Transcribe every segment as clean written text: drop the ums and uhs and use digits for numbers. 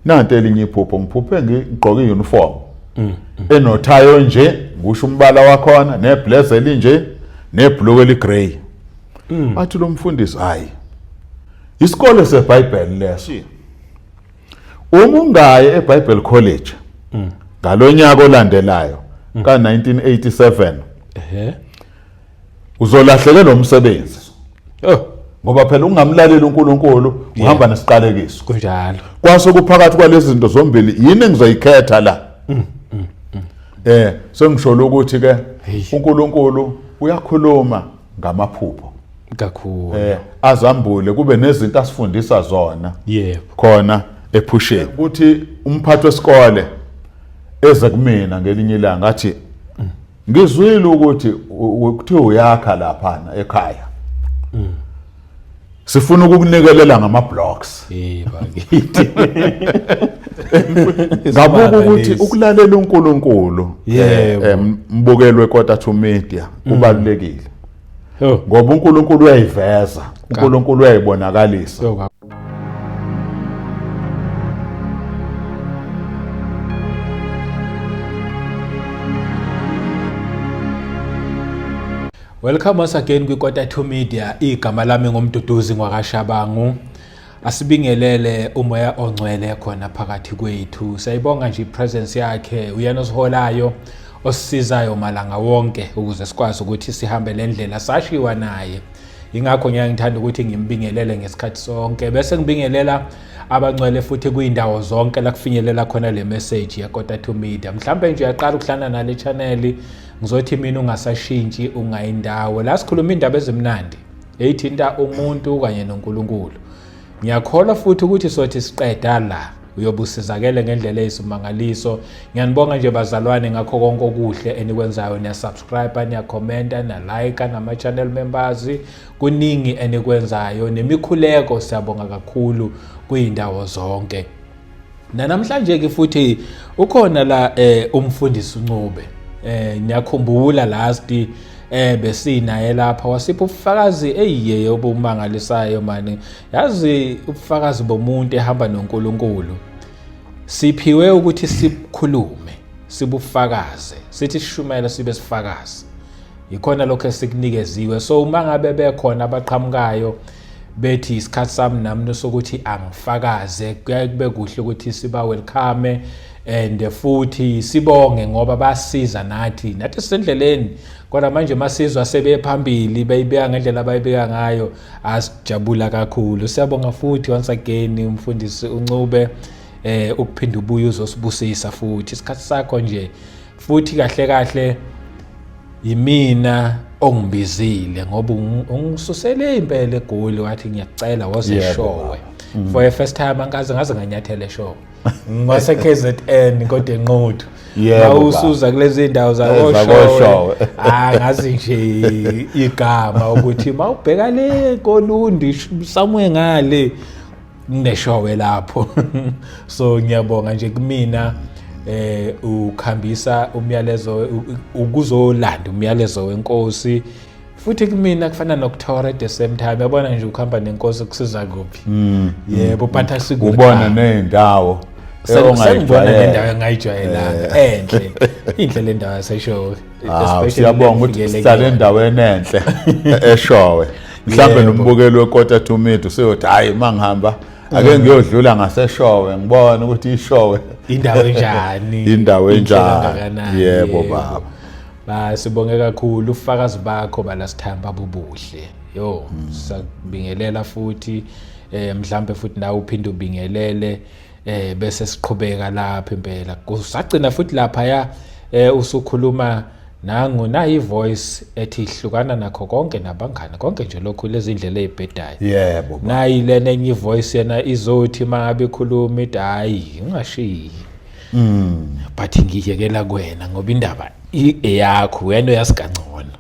Nanti elinye iphupho, ngiphuphe ngigqoke iuniform enothayo nje, ngisho umbala wakhona, neblazer elinje, nebhuluku eligrey. Athi lo mfundisi, hayi, isikole seBhayibheli leso. Uma ungayi eBible College ngalonyaka olandelayo ka-1987, uzolahlekelwa umsebenzi. Oh, ngoba phela ungamlaleli uNkulunkulu uhamba nesiqalekiso. Kunjalo. Kwase kuphakathi kwalezi zinto zombili, yini engizoyikhetha la? Sengisholo ukuthi ke uNkulunkulu uyakhuluma ngamaphupho kakhulu. Azambule kube nezinto asifundisa zona. Yebo. Khona ephusheni. Ukuthi umphathi wesikole eze kumina ngelinye ilanga athi, ngizwile ukuthi kuthiwa uyakha lapha ekhaya. Sifuna ukukunikelela ngama blocks. Yebo bakithi. Ngabuka ukuthi ukulalela uNkulunkulu, mbukelwe Quarter to Media, kubalulekile. Ngoba uNkulunkulu uyayiveza, uNkulunkulu uyayibonakalisa. Welcome once again kwi-Quarter to Media. Igama lami ngumduduzi ngwakaShabangu. Asibingelele umoya ongcwele khona phakathi kwethu. Siyayibonga nje ipresence yakhe, uyena osiholayo, osisizayo malanga wonke ukuze sikwazi ukuthi sihambe le ndlela sashiwa naye. Ingakho ngiyaye ngithanda ukuthi ngimbingelele ngesikhathi sonke, bese ngibingelela abangcwele futhi kuyindawo zonke la kufinyelela khona le message ye-Quarter to Media. Mhlambe nje uyaqala ukuhlangana nale channel, ngizothi mina ungasashintshi ungayindawo. La sikhuluma indaba ezimnandi eyithinta umuntu kanye noNkulunkulu. Ngiyakholwa futhi ukuthi sothi siqeda la uyobusizakele ngendlela eyisimangaliso. Ngiyanibonga nje bazalwane ngakho konke okuhle enikwenzayo, niyasubscribe, niyakhomenta, niyalike, nama-channel members, kuningi enikwenzayo nemikhuleko, siyabonga kakhulu kuyindawo zonke. Namhlanje ke futhi ukhona la umfundisi uNcube. Niyakhumbula last besinaye lapha, wasipha ubufakazi eyiyeye obumangalisayo mani. Yazi ubufakazi bomuntu ehamba noNkulunkulu. Siphiwe ukuthi sikhulume, sibufakaze, sithi sishumela sibe sifakazi. Yikhona lokho esikunikeziwe. So uma ngabe bekhona abaqhamukayo bethi isikhathi sami nami sokuthi angifakaze, kuyaye kube kuhle ukuthi siba welcome and futhi sibonge ngoba basiza nathi sisendleleni. Kodwa manje masizwa sebephambili beyibeka ngendlela abayibeka ngayo, asijabula kakhulu. Siyabonga futhi once again umfundisi uNcube, ukuphinda ubuye uzosibusisa futhi isikhathi sakho nje. Futhi kahle kahle yimina ongibizile ngoba ungisusele impela eGoli, wathi ngiyacela woze eshowe. For the first time angikaze ngaze nganyathela eshowe, ngase KZN kodwa eNquthu. Mawusuza kulezi ndawo zakoshowe, ngazi nje igama ukuthi mawubheka le koLundi somewhere ngale kuneshowe lapho. So ngiyabonga nje kumina ukhambisa umyalezo, ukuzolanda umyalezo wenkosi. Futhi kumina kufana nokuthora at the same time, yabona nje ukuhamba nenkosi kusiza kuphi. Yebo, but asikubona ubona nendawo sengibona nendawo engayijwayelanga enhle, inhle le ndawo yaseshowe. Siyabonga ukuthi sihlale endaweni enhle eshowe. Mhlambe nombukeli weQuarter to Mid useyothi hayi mangihamba ake ngiyodlula ngaseshowe ngibone ukuthi ishowe indawo enjani, indawo enjani. Yebo baba. Ba sibonge kakhulu ufakazi bakho balasithamba bubuhle. Yo, sakubingelela futhi mhlambe futhi nawe uphinde ubingelele, bese siqhubeka lapha impela. Kusagcina futhi lapha ya usukhuluma nangu nayi voice ethi hlukana nakho konke nabangani konke nje lokhu lezi ndlela ezibhedayo. Yebo. Nayi lena enye voice yena izothi mangabe ikhuluma ithi hayi ungashiyi. But ngiyekela kuwena ngoba indaba eyakho, wena uyasigangcono.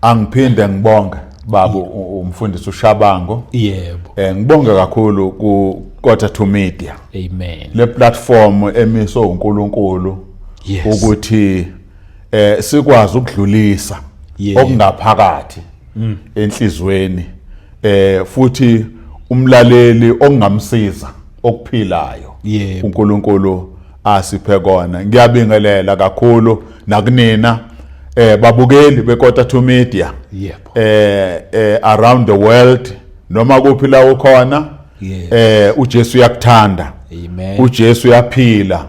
Angiphinde ngibonge baba umfundisi uShabango. Yebo. Ngibonge kakhulu ku Quarter to Media. Amen. Le platform emiswe uNkulunkulu ukuthi sikwazi ukudlulisa okungaphakathi enhlizweni, futhi umlaleli okungamsiza. okuphilayo Yebo. uNkulunkulu asiphe kona. Ngiyabingelela kakhulu nakunina babukeli beKota to Media. Yebo. Around the world, noma kuphi la ukhona, uJesu uyakuthanda. Amen. uJesu uyaphila.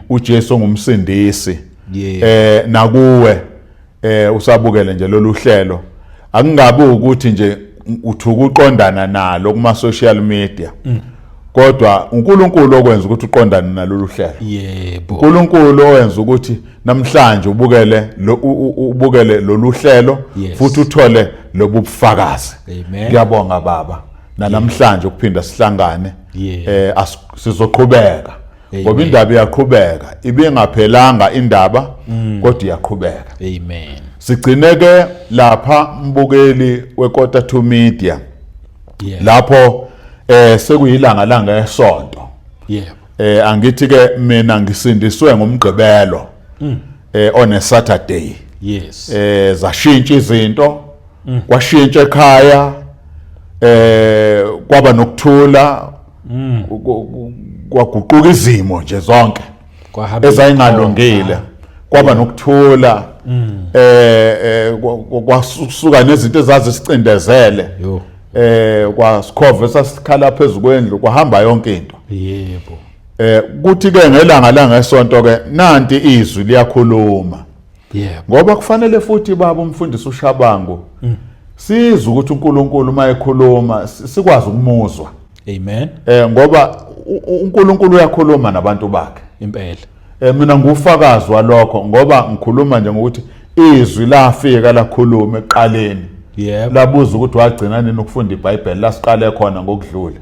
uJesu ngumsindisi. Nakuwe usabukele nje lolu hlelo, akungabi ukuthi nje uthuka uqondana nalo kuma social media, kodwa uNkulunkulu okwenza ukuthi uqondane nalolu hlelo. uNkulunkulu owenza ukuthi namhlanje ubukele ubukele lolu hlelo futhi uthole lobu bufakazi. Amen. Ngiyabonga baba, namhlanje ukuphinda sihlangane. Sizoqhubeka ngoba indaba iyaqhubeka, ibingaphelanga indaba kodwa iyaqhubeka. Amen. Sigcine ke lapha, mbukeli weKota to Media, lapho sekuyilanga langesonto. Angithi ke mina ngisindiswe ngomgqibelo one Saturday. Zashintsha izinto, kwashintsha ekhaya, kwaba nokuthula, kwaguquka izimo nje zonke Kwahamba ezayingalungile, kwaba nokuthula, kwasuka nezinto ezazisicindezele. Yo. Kwasikhova sasikhala phezulu kwendlu, kwahamba yonke into. Kuthi ke ngelanga langesonto ke nanti izwi liyakhuluma. Ngoba kufanele futhi baba umfundisi uShabangu sizwe ukuthi uNkulunkulu uma ekhuluma sikwazi ukumuzwa. Amen. Ngoba uNkulunkulu uyakhuluma nabantu bakhe. Impela. Mina ngufakazi walokho, ngoba ngikhuluma nje ngokuthi izwi lafika lakhuluma ekuqaleni. Labuza ukuthi wagcina nini ukufunda iBhayibheli, lasiqale khona ngokudlula.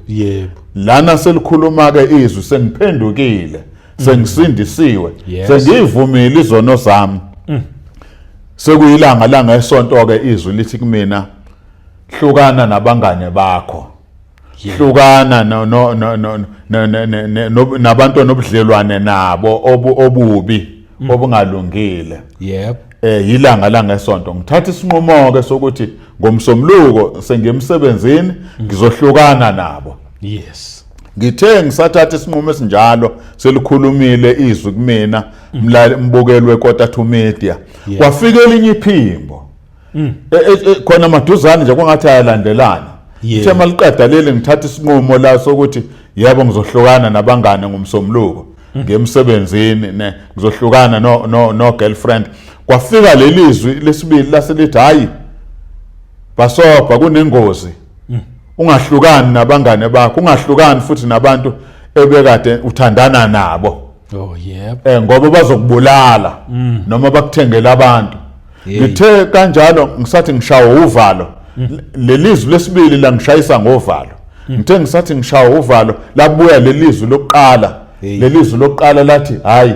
Lana selikhuluma ke izwi, sengiphendukile, sengisindisiwe, sengivumile izono zami. Sekuyilanga langesonto ke izwi lithi kumina, hlukana nabangane bakho. Hlukana no no no no no no no no nabantu onobudlelwane nabo obubi, obungalungile. Yilanga langesonto ngithatha isinqumo ke sokuthi ngomsombuluko sengiyemsebenzini, ngizohlukana nabo. Ngithe ngisathatha isinqumo esinjalo, selikhulumile izwi kumina, mbukelwe Kota to Media. Kwafika elinye iphimbo. Khona maduzane nje kwangathi ayalandelana. Ngithe maliqeda leli ngithatha isinqumo la sokuthi yebo ngizohlukana nabangane ngomsombuluko ngemsebenzini, ne ngizohlukana no no no girlfriend. Kwafika leli zwi lesibili laselithi hayi basobha, kunengozi, ungahlukani nabangane bakho, ungahlukani futhi nabantu ebekade uthandana nabo. Oh yebo. Ngoba bazokubulala noma bakuthengele abantu. Ngithe kanjalo ngisathi ngishawa uvalo, lelizwi lesibili langishayisa ngovalo. Ngithe ngisathi ngishawa uvalo, labuya lelizwi lokuqala. Lelizwi lokuqala lathi hayi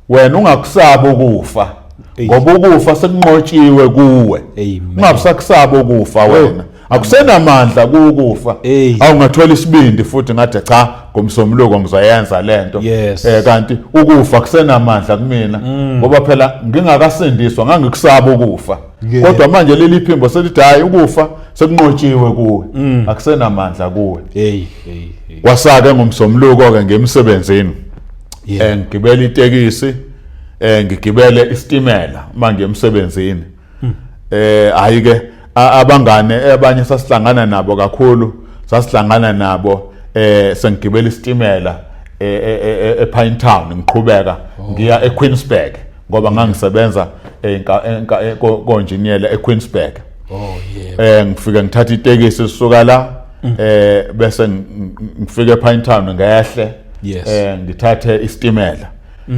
wena ungakusaba ukufa, ngoba ukufa sekunqotshiwe kuwe. Ungabusakusaba ukufa wena, akusenamandla kukufa. Awungathola isibindi futhi ngathi cha, ngomsombuluko ngizoyenza lento. Kanti ukufa kusenamandla kumina, ngoba phela ngingakasindiswa ngangikusaba ukufa. Kodwa manje leli phimbo selithi hayi, ukufa sekunqotshiwe kuwe, akusenamandla kuwe. Hey hey hey. Kwasake ngomsombuluko ke ngemsebenzini. Ngigibele itekisi, ngigibele isitimela manje emsebenzini. Hayi ke abangane abanye sasihlangana nabo kakhulu, sasihlangana nabo sengigibele isitimela ePine Town, ngiqhubeka ngiya eQueensburg, ngoba ngangisebenza konjiniyela eQueensburg. Oh yebo. Ngifike ngithatha itekisi sisuka la, bese ngifike ePine Town, ngehle, ngithathe isitimela.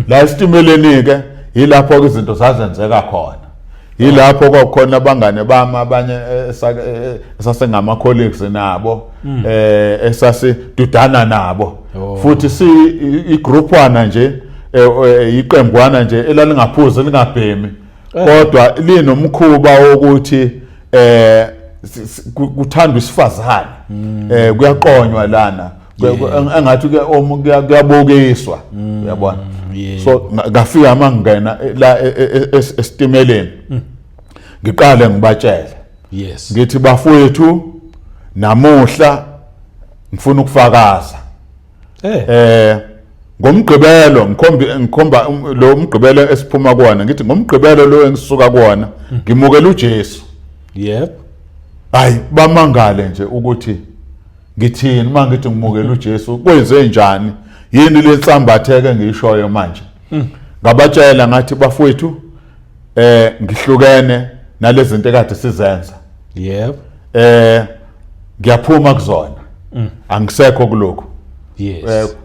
La esitimeleni ke yilapho ke izinto zazenzeka khona, yilapho kwakukhona abangane bami abanye esasengama colleagues nabo, esasidudana nabo. Futhi si igroupwana nje, iqembwana nje elalingaphuzi lingabhemi, kodwa linomkhuba wokuthi kuthandwa isifazane, kuyaqonywa lana, engathi ke kuyabukiswa, uyabona. So ngafika mangena la esitimeleni, ngiqale ngibatshele, ngithi bafowethu, namuhla ngifuna ukufakaza. Ngomgqibelo ngikhomba lo mgqibelo esiphuma kuwona, ngithi ngomgqibelo lo engisuka kuwona ngimukela uJesu. Yep. Hayi, bamangale nje ukuthi ngithini uma ngithi ngimukela uJesu, kwenze njani, yini lensambatheke engiyishoyo manje. Ngabatshela ngathi, bafowethu, ngihlukene nalezi zinto ekade sizenza. Yep. Ngiyaphuma kuzona, angisekho kulokhu.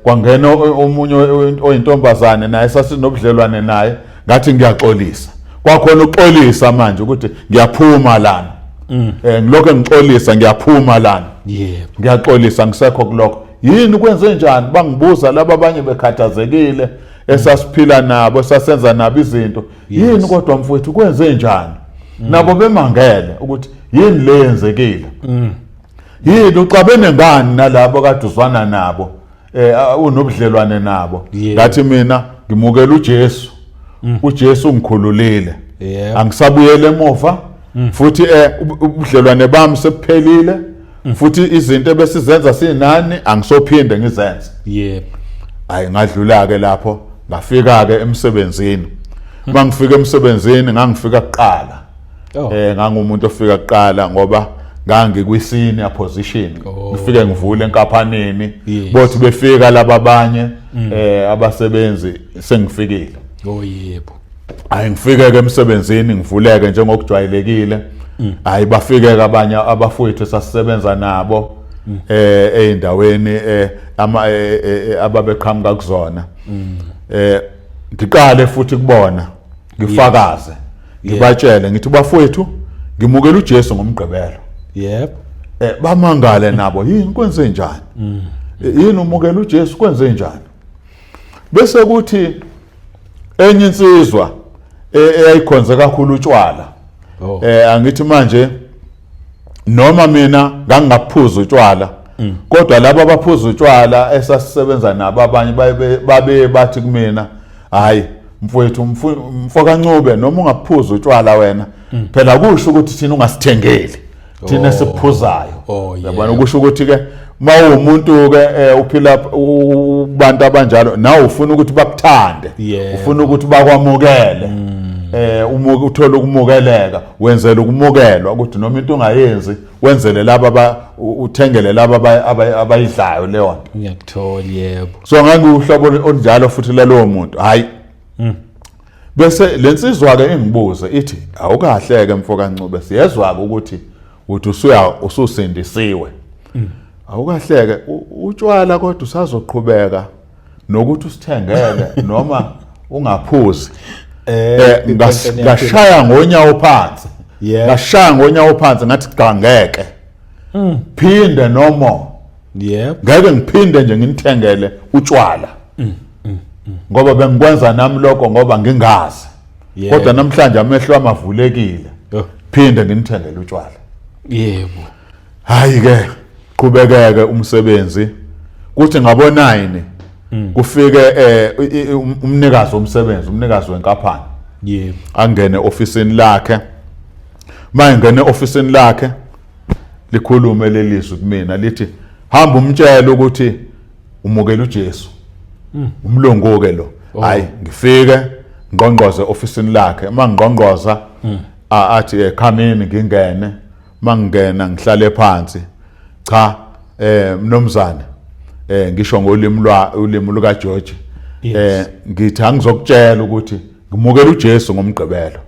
Kwangena omunye oyintombazane naye sasinobudlelwane naye, ngathi ngiyaxolisa. Kwakhona uxolisa manje ukuthi ngiyaphuma lana, ngilokho ngixolisa, ngiyaphuma lana. Ngiyaxolisa, ngisekho kulokho. Yini, kwenze njani? Bangibuza laba abanye bekhathazekile esasiphila nabo, esasenza nabo izinto. Yini kodwa mfowethu, kwenze njani? Nabo bemangele ukuthi yini le yenzekile, yini uxabene ngani nalabo kade uzwana nabo, unobudlelwane nabo. Ngathi mina ngimukela uJesu, uJesu ungikhululile, angisabuyele emuva futhi. Ubudlelwane bami sebuphelile futhi izinto ebesizenza sinani angisophinde ngizenze. Hayi, ngadlula ke lapho, ngafika ke emsebenzini. Mangifika emsebenzini, ngangifika kuqala. Ngangumuntu ofika kuqala ngoba ngangikwi senior position. Ngifike ngivule enkampanini, bothi befika laba abanye abasebenzi sengifikile. Oh yebo. Hayi, ngifike ke emsebenzini, ngivuleke njengokujwayelekile. Hayi, bafike ke abanye abafowethu esasisebenza nabo eindaweni ama ababeqhamuka kuzona. Ngiqale futhi kubona ngifakaze, ngibatshele ngithi, bafowethu, ngimukela uJesu ngomgqibelo. Bamangale nabo, yini, kwenze njani? Yini umukela uJesu, kwenze njani? Bese kuthi enye insizwa eyayikhonze kakhulu utshwala. Angithi manje noma mina ngangingaphuza utshwala, kodwa laba abaphuza utshwala esasisebenza nabo abanye babe bathi kumina, hayi mfowethu, mfokaNcube, noma ungaphuza utshwala wena, phela kusho ukuthi thina ungasithengeli thina esiphuzayo. Yabona, kusho ukuthi ke mawumuntu ke uphila kubantu abanjalo, nawe ufuna ukuthi bakuthande, ufuna ukuthi bakwamukele, umuke uthole ukumukeleka, wenzela ukumukelwa ukuthi noma into ungayenzi wenzele laba uthengele laba abayidlayo leyo nto. Ngiyakuthola, yebo. So ngangiwuhlobo olunjalo futhi lalowo muntu. Hayi, bese lensizwa ke ingibuze ithi, awukahle ke mfokaNcube, siyezwa ke ukuthi uthi usuya ususindisiwe, awukahleke utshwala kodwa usazoqhubeka nokuthi usithengele noma ungaphuzi? Ngashaya ngonyawo phansi, ngashaya ngonyawo phansi, ngathi cha, ngeke phinde, no more. Ngeke ngiphinde nje nginithengele utshwala ngoba bengikwenza nami lokho ngoba ngingazi, kodwa namhlanje amehlo amavulekile, phinde nginithengele utshwala. Hayi ke, qhubekeke umsebenzi. Kuthi ngabo 9 kufike umnikazi womsebenzi, umnikazi wenkampani, angene ofisini lakhe. Mayingene ofisini lakhe, likhulume lelizwi kumina lithi, hamba umtshele ukuthi umukela uJesu. Umlungu ke lo. Hayi, ngifike ngqongqoze ofisini lakhe. Mangqongqoza, athi, come in. Ngingene. Mangingena ngihlale phansi. Cha, mnumzane, ngisho ngolimi lwa ulimi luka George, ngithi angizokutshela ukuthi ngimukela uJesu ngomgqibelo.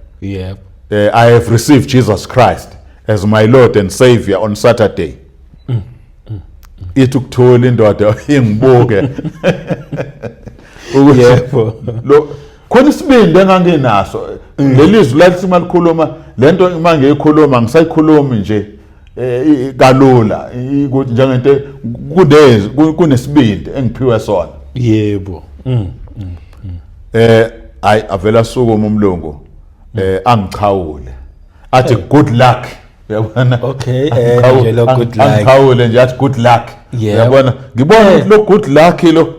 I have received Jesus Christ as my Lord and Savior on Saturday. Ithi ukuthola indoda ingibuke ukuthi lo khona isibindi enganginaso. Leli zwi lathi malikhuluma lento, uma ngiyikhuluma ngisayikhulumi nje kalula, ukuthi njengento kunesibindi engiphiwe sona. Yebo. Hayi, avela sukuma umlungu, angichawule, athi good luck, uyabona? Okay, nje lo good luck. Angichawule nje, athi good luck. Uyabona, ngibona ukuthi lo good luck lo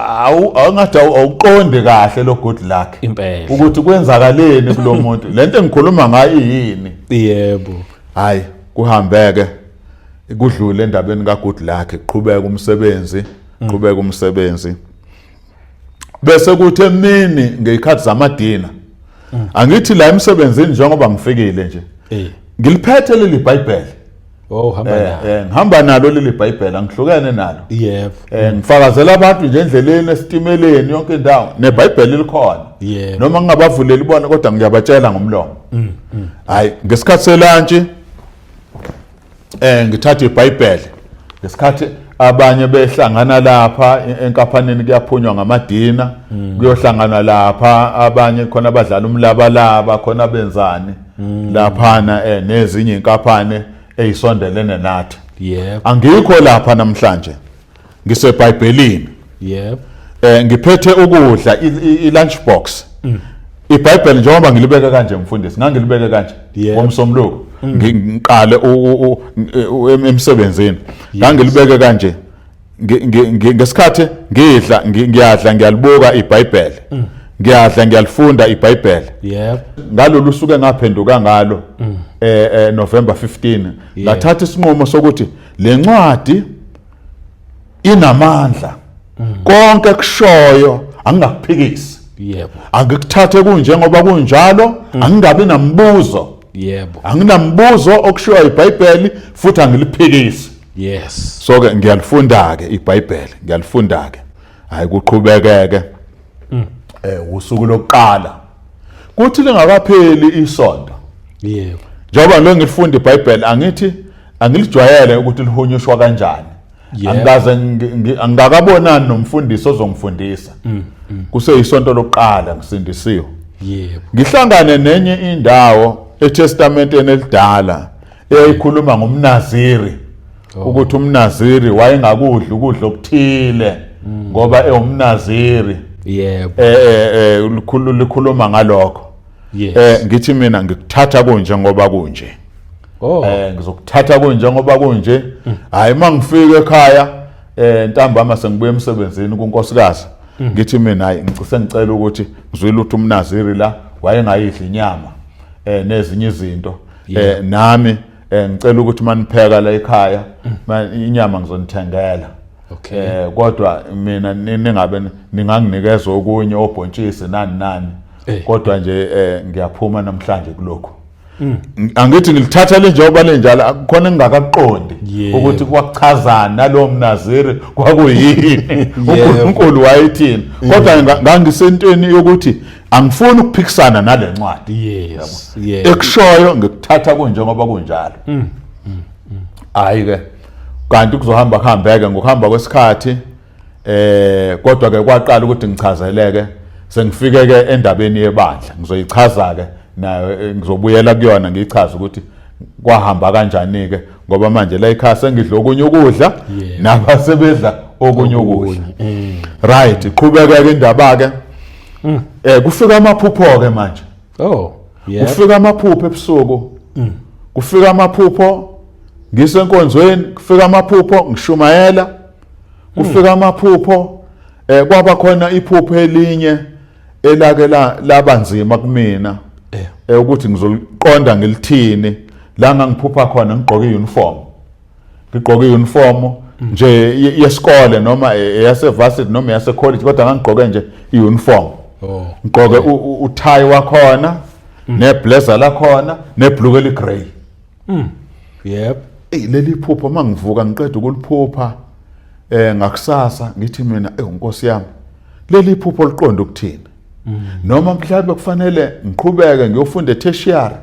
awu awungathi awuqondi kahle lo good luck ukuthi kwenzakaleni kulo muntu, lento engikhuluma ngayo yini. Hayi, kuhambeke kudlule endabeni ka good luck, kuqhubeka umsebenzi. Qhubeka umsebenzi. Bese kuthi emini ngezikhathi zamadina, angithi la emsebenzini njengoba ngifikile nje, ngiliphethe leli Bhayibheli. Oh, hamba nalo. Ngihamba nalo leli Bhayibheli, angihlukene nalo. Yebo. Ngifakazela abantu nje endleleni, esitimeleni, yonke indawo neBhayibheli likhona. Noma ngingabavuleli bona, kodwa ngiyabatshela ngomlomo. Hayi, ngesikhathi selantshi ngithatha iBhayibheli, ngesikhathi abanye behlangana lapha enkampanini, kuyaphunywa ngamadina, kuyohlangana lapha, abanye khona abadlala umlabalaba khona, benzani laphana, nezinye inkampani eyisondelene nathi. Angikho lapha namhlanje, ngiseBhayibhelini. Ngiphethe ukudla, i-lunch box, iBhayibheli njengoba ngilibeke kanje, mfundisi, ngangilibeke kanje ngomsombuluko ngiqale emsebenzini, ngangilibeke kanje. Ngesikhathi ngidla, ngiyadla, ngiyalibuka iBhayibheli, ngiyadla, ngiyalifunda iBhayibheli. Ngalolu suku engaphenduka ngalo, November 15, ngathatha isinqumo sokuthi le ncwadi inamandla, konke kushoyo angingakuphikisi, angikuthathe kunjengoba kunjalo, angingabi nambuzo. Anginambuzo okushiwo iBhayibheli, futhi angiliphikisi. So ke ngiyalifunda ke iBhayibheli, ngiyalifunda ke. Hayi, kuqhubekeke usuku lokuqala, kuthi lingakapheli isonto, njengoba ngilo ngilifunda iBhayibheli, angithi angilijwayele ukuthi lihunyushwa kanjani. Angikaze angikakabonani nomfundisi ozongifundisa, kuseyisonto lokuqala ngisindisiwe. Ngihlangane nenye indawo eTestamenteni elidala eyayikhuluma ngomNaziri, ukuthi umNaziri wayengakudli ukudla okuthile ngoba ewumNaziri. Likhuluma ngalokho. Ngithi mina ngikuthatha kunje ngoba kunje. Ngizokuthatha kunje ngoba kunje. Hayi, mangifika ekhaya ntambama, sengibuya emsebenzini, kunkosikazi ngithi mina, hayi, ngicise ngicela ukuthi ngizwile ukuthi umNaziri la wayengayidli inyama nezinye izinto, nami ngicela ukuthi manipheka la ekhaya, inyama ngizonithengela. Kodwa mina ningabe ninganginikeza okunye, obhontshisi, nani nani, kodwa nje ngiyaphuma namhlanje kulokhu. Angithi ngilithatha linjengoba linjalo, akukhona engingakaqondi ukuthi kwakuchazani nalowo mNaziri, kwakuyini, uNkulunkulu wayethini, kodwa ngangisentweni yokuthi angifuni ukuphikisana nale ncwadi. Ekushoyo ngikuthatha kunjengoba kunjalo. Hayi ke, kanti kuzohamba kuhambeke ngokuhamba kwesikhathi, kodwa ke kwaqala ukuthi ngichazeleke sengifike ke endabeni yebandla. Ngizoyichaza ke nayo, ngizobuyela kuyona ngiyichaze ukuthi kwahamba kanjani ke, ngoba manje la ekhaya sengidla okunye ukudla, nabasebedla okunye ukudla. Right, iqhubeke ke indaba ke, kufika amaphupho ke manje. Kufika amaphupho ebusuku, kufika amaphupho ngisenkonzweni, kufika amaphupho ngishumayela, kufika amaphupho. Kwaba khona iphupho elinye elake laba nzima kumina ukuthi ngizoliqonda ngilithini, la ngangiphupha khona ngigqoke iuniform, ngigqoke iuniform nje yesikole noma eyase varsity noma eyase college, kodwa ngangigqoke nje iuniform, ngigqoke uthayi wakhona neblazer lakhona nebhluku eligrey. Ey, leli phupho mangivuka ngiqeda ukuliphupha ngakusasa, ngithi mina, "Eh, Nkosi yami, leli phupho liqonda ukuthini? Noma mhlawumbe kufanele ngiqhubeke ngiyofunda etertiary,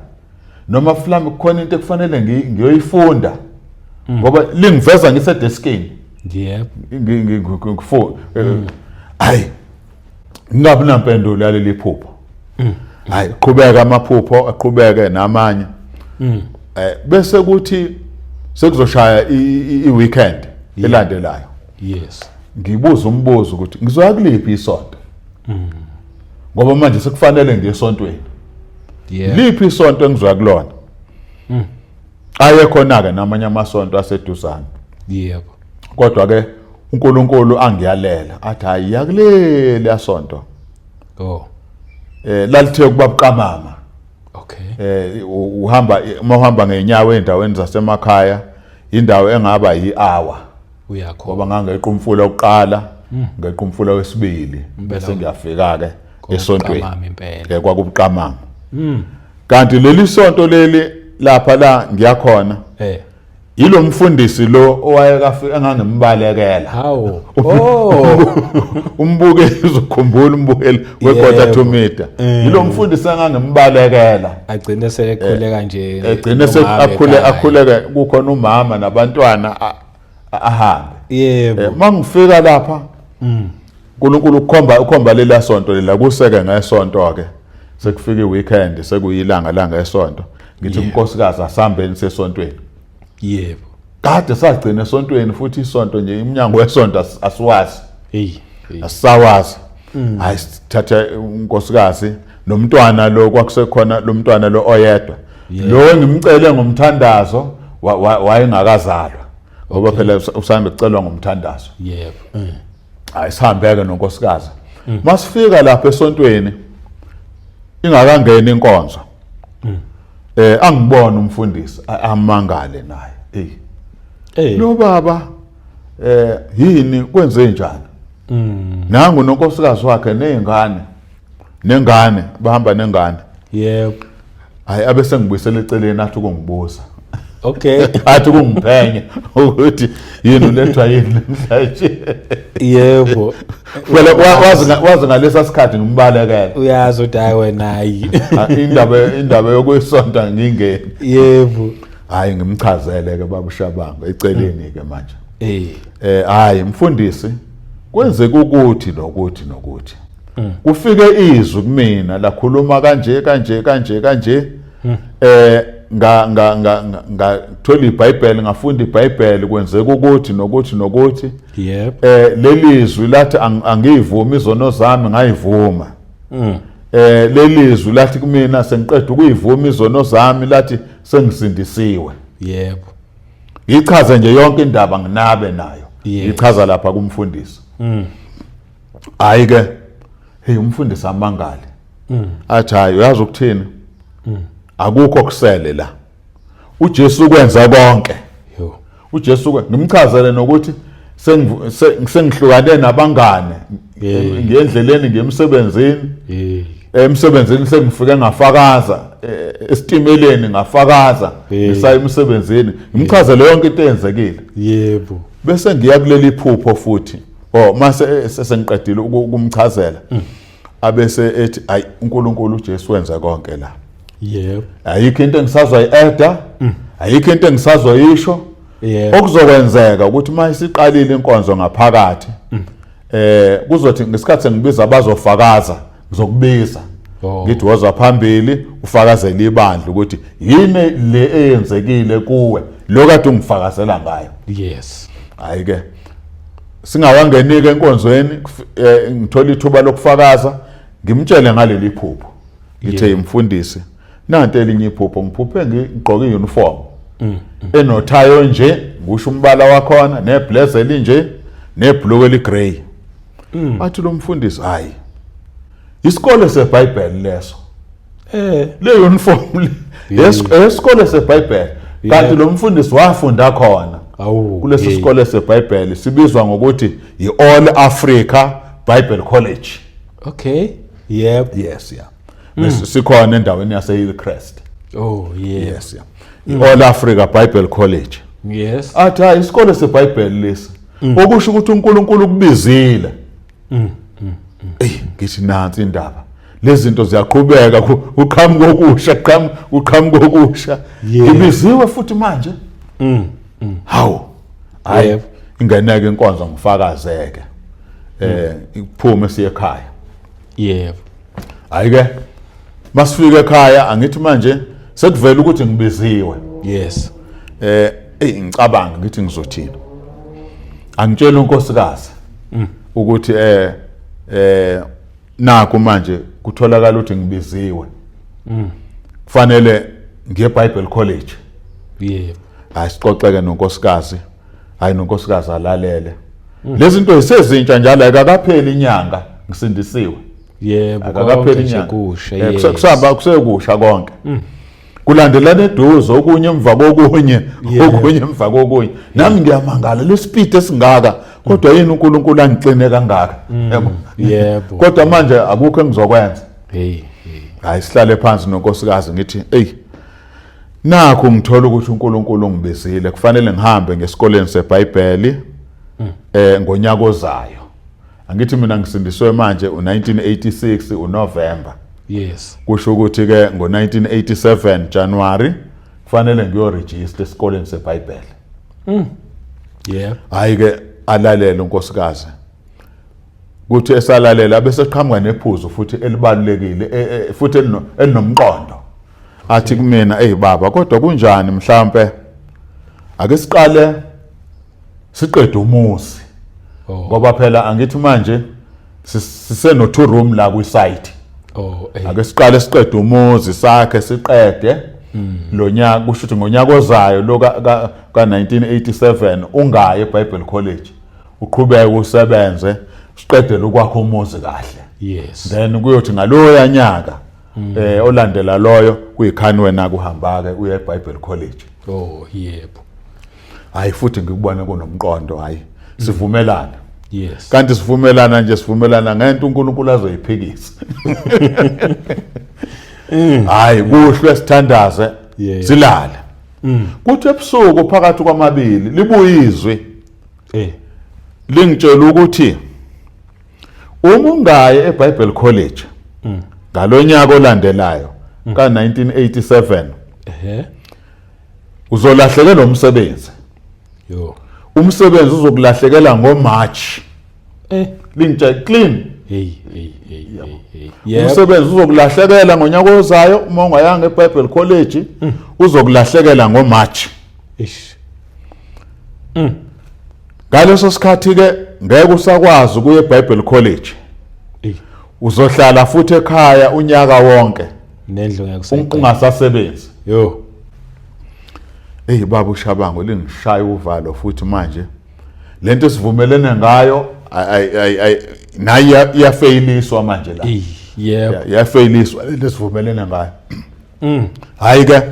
noma mhlawumbe kukhona into ekufanele ngiyoyifunda, ngoba lingiveza ngisedeskini." Hayi, ngingabi nampendulo yaleli phupho. Hayi, qhubeka amaphupho, aqhubeke namanye. Bese kuthi sekuzoshaya i-weekend elandelayo, ngibuza umbuzo ukuthi ngizoya kuliphi isonto, ngoba manje sekufanele ngiye esontweni. Liphi isonto engizoya kulona? Aye khona ke namanye amasonto aseduzane, kodwa ke uNkulunkulu angiyalela athi, "Hayi, yakuleli yasonto." Lalithe kuba buqamama. Uhamba, uma uhamba ngenyawo endaweni zasemakhaya, indawo engaba yi-hour. Uyakho. Ngoba ngangeqa umfula wokuqala, ngeqa umfula wesibili, bese ngiyafika ke esontweni. Kwakubuqamama impela. Kwakubuqamama. Kanti leli sonto leli lapha la ngiyakhona yilo mfundisi lo owayekafika engangimbalekela. Hawu. Oh. Umbukeli uzokhumbula, umbukeli weQuarter to Media. Yilo mfundisi engangimbalekela. Agcine selekhuleka nje. Egcine sekukhule akhuleke kukhona umama nabantwana ahambe. Mangifika lapha uNkulunkulu ukhomba lela sonto lela kuseke ngesonto ke. Sekufika iweekend, sekuyilanga langa esonto. Ngithi unkosikazi asihambeni sesontweni. Yebo. Kade sagcina esontweni futhi isonto nje iminyango wesonto asiwazi. Hey. Asisawazi. Hayi, sithatha unkosikazi nomntwana lo, kwakusekhona lo mntwana lo oyedwa. Lo ngimcele ngomthandazo wayengakazalwa. Ngoba phela usambe kucelwa ngomthandazo. Yebo. Hayi, sihambeke nonkosikazi. Masifika lapha esontweni ingakangeni inkonzo. Angibona umfundisi amangale naye. Hey. Lo baba yini kwenze njani? Nangu nonkosikazi wakhe nezingane. Nengane bahamba nengane. Yebo. Hayi, abe sengibuyisela eceleni athi ukungibuza. Okay. Athi ukungiphenya ukuthi yini ulethwa yini namhlanje. Yebo. Phela wazi ngalesa sikhathi ngimbalekela. Uyazi ukuthi hayi wena hayi. Indaba yokuyisonta ngingeni. Yebo. Hayi, ngimchazele ke baba uShabangu eceleni ke manje. Eh. Hayi mfundisi, kwenzeka ukuthi nokuthi nokuthi. Kufike izwi kumina lakhuluma kanje kanje kanje kanje. Nga nga nga ngathola iBhayibheli, ngafunda iBhayibheli, kwenzeka ukuthi nokuthi nokuthi. Yebo. Leli zwi lathi angiyivumi izono zami, ngayivuma. Leli zwi lathi kumina sengiqeda ukuyivuma izono zami, lathi sengisindisiwe. Yebo. Ngichaze nje yonke indaba nginabe nayo. Ngichaza lapha kumfundisi. Hayi ke, hey, umfundisi amangale. Athi hayi, uyazi ukuthini? Akukho kusele la. uJesu kwenza konke. Yo. uJesu ngimchazele nokuthi sengihlukane nabangane. Ngendleleni ngiyemsebenzini. Emsebenzini sengifike ngafakaza, esitimeleni ngafakaza, ngisaya emsebenzini. Ngimchazele yonke into eyenzekile. Yebo. Bese ngiya kuleli phupho futhi. Oh, mase sengiqedile ukumchazela. Abese ethi ayi, uNkulunkulu uJesu wenza konke la. Yebo. Ayikho into engisazoyi-adda, ayikho into engisazoyisho. Yebo. Okuzokwenzeka ukuthi uma isiqalile inkonzo ngaphakathi, kuzothi ngesikhathi sengibiza abazofakaza, ngizokubiza. Ngithi woza phambili ufakazele ibandla ukuthi yini le eyenzekile kuwe lo kade ungifakazela ngayo. Yes. Hayi ke, singawangenike enkonzweni, ngithola ithuba lokufakaza, ngimtshele ngaleli phupho. Ngithe mfundisi, nanti elinye iphupho, ngiphuphe ngigqoke iuniform enothayo nje, ngisho umbala wakhona, neblazer elinje, nebhlukwe eligrey. Athi lo mfundisi, hayi, isikole seBhayibheli leso. Le uniform le esikole seBhayibheli. Kanti lo mfundisi wafunda khona. Kulesi sikole seBhayibheli sibizwa ngokuthi i-All Africa Bible College. Okay. Yep. Yes, yeah. Bese sikhona endaweni yase Hillcrest. Oh, yeah. Yes, yeah. I-All Africa Bible College. Yes. Athi hayi, isikole seBhayibheli lesi. Okusho ukuthi uNkulunkulu ukubizile. Ey, ngithi nansi indaba. Lezi zinto ziyaqhubeka, kuqhamuka okusha, kuqhamuka okusha. Ngibiziwe futhi manje. Hawu. Hayi, ingeneke inkonzo ngifakazeke. Iphume siye ekhaya. Yebo. Hayi ke, masifika ekhaya angithi manje sekuvela ukuthi ngibiziwe. Yes. Ey, ngicabanga ngithi ngizothini. Angitshela unkosikazi ukuthi naku manje kutholakala ukuthi ngibiziwe. Kufanele ngiye Bible College. Yebo. Hayi, sixoxeke nonkosikazi. Hayi, nonkosikazi alalele. Lezi zinto zisezintsha njalo, akakapheli inyanga ngisindisiwe. Yebo, Akakapheli konke nje inyanga. kusha. Kusahamba kusekusha konke. Kulandelana eduze, okunye emva kokunye, okunye emva kokunye. Nami ngiyamangala lespeed esingaka, kodwa yini uNkulunkulu angixine kangaka? Yabo. Yebo. Kodwa manje akukho engizokwenza. Hey, hey. Hayi, sihlale phansi nonkosikazi, ngithi ey, nakho ngithola ukuthi uNkulunkulu ungibizile, kufanele ngihambe ngesikoleni seBhayibheli ngonyaka ozayo. Angithi mina ngisindiswe manje u1986 uNovember. Kusho ukuthi ke ngo1987 January kufanele ngiyoregister esikoleni seBhayibheli. Hayi ke, alalele unkosikazi. Kuthi esalalela bese qhamuka nephuzu futhi elibalulekile, futhi elinomqondo. Athi kumina, "Ey baba, kodwa kunjani mhlambe ake siqale siqede umuzi?" Ngoba phela angithi manje siseno two room la kwi site. Ake siqale siqede umuzi sakhe, siqede lo nyaka, kusho ukuthi ngonyaka ozayo lo ka 1987 ungayi eBible College, uqhubeke usebenze, siqedele ukwakha umuzi kahle. Then kuyothi ngaloya nyaka olandela loyo, kuyikhani wena kuhamba ke uye eBible College. Oh yebo. Hayi, futhi ngikubone kunomqondo, hayi, sivumelana. Kanti sivumelana nje, sivumelana ngento uNkulunkulu azoyiphikisa. Hayi, kuhlwe, sithandaze, silale. Kuthi ebusuku phakathi kwamabili libuye izwi, lingitshela ukuthi uma ungayi eBible College ngalonyaka olandelayo ka1987, uzolahlekelwa umsebenzi. Yo. Umsebenzi uzokulahlekela ngoMarch. Lingitshela clean. Hey, hey, hey, hey, hey. Yebo. Umsebenzi uzokulahlekela ngonyaka ozayo uma ungayanga eBible College, uzokulahlekela ngoMarch. Ish. Ngaleso sikhathi ke ngeke usakwazi ukuya eBible College. Uzohlala futhi ekhaya unyaka wonke Nendlu ngeke usayiqeda. Ungasasebenzi. Yo. Hey baba uShabango, lingishaya uvalo futhi manje. Lento sivumelene ngayo ay nayi iyafeyiliswa manje la. Ey, yebo. Iyafeyiliswa lento sivumelene ngayo. Hayi ke,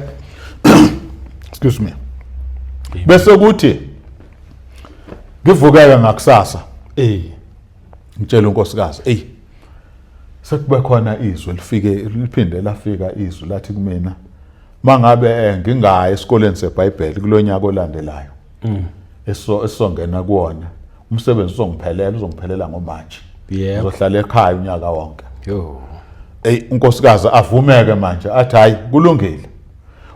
excuse me. Bese kuthi ngivukeke ngakusasa, ngitshela unkosikazi, "Ey, sekube khona izwi lifike, liphinde lafika izwi, lathi kumina mangabe ngingayi esikoleni seBhayibheli kulonyaka olandelayo eso esongena kuwona, umsebenzi uzongiphelela, uzongiphelela ngoMarch. Ngizohlala ekhaya unyaka wonke." Yo. Ey, unkosikazi avumeke manje, athi, "Hayi, kulungile,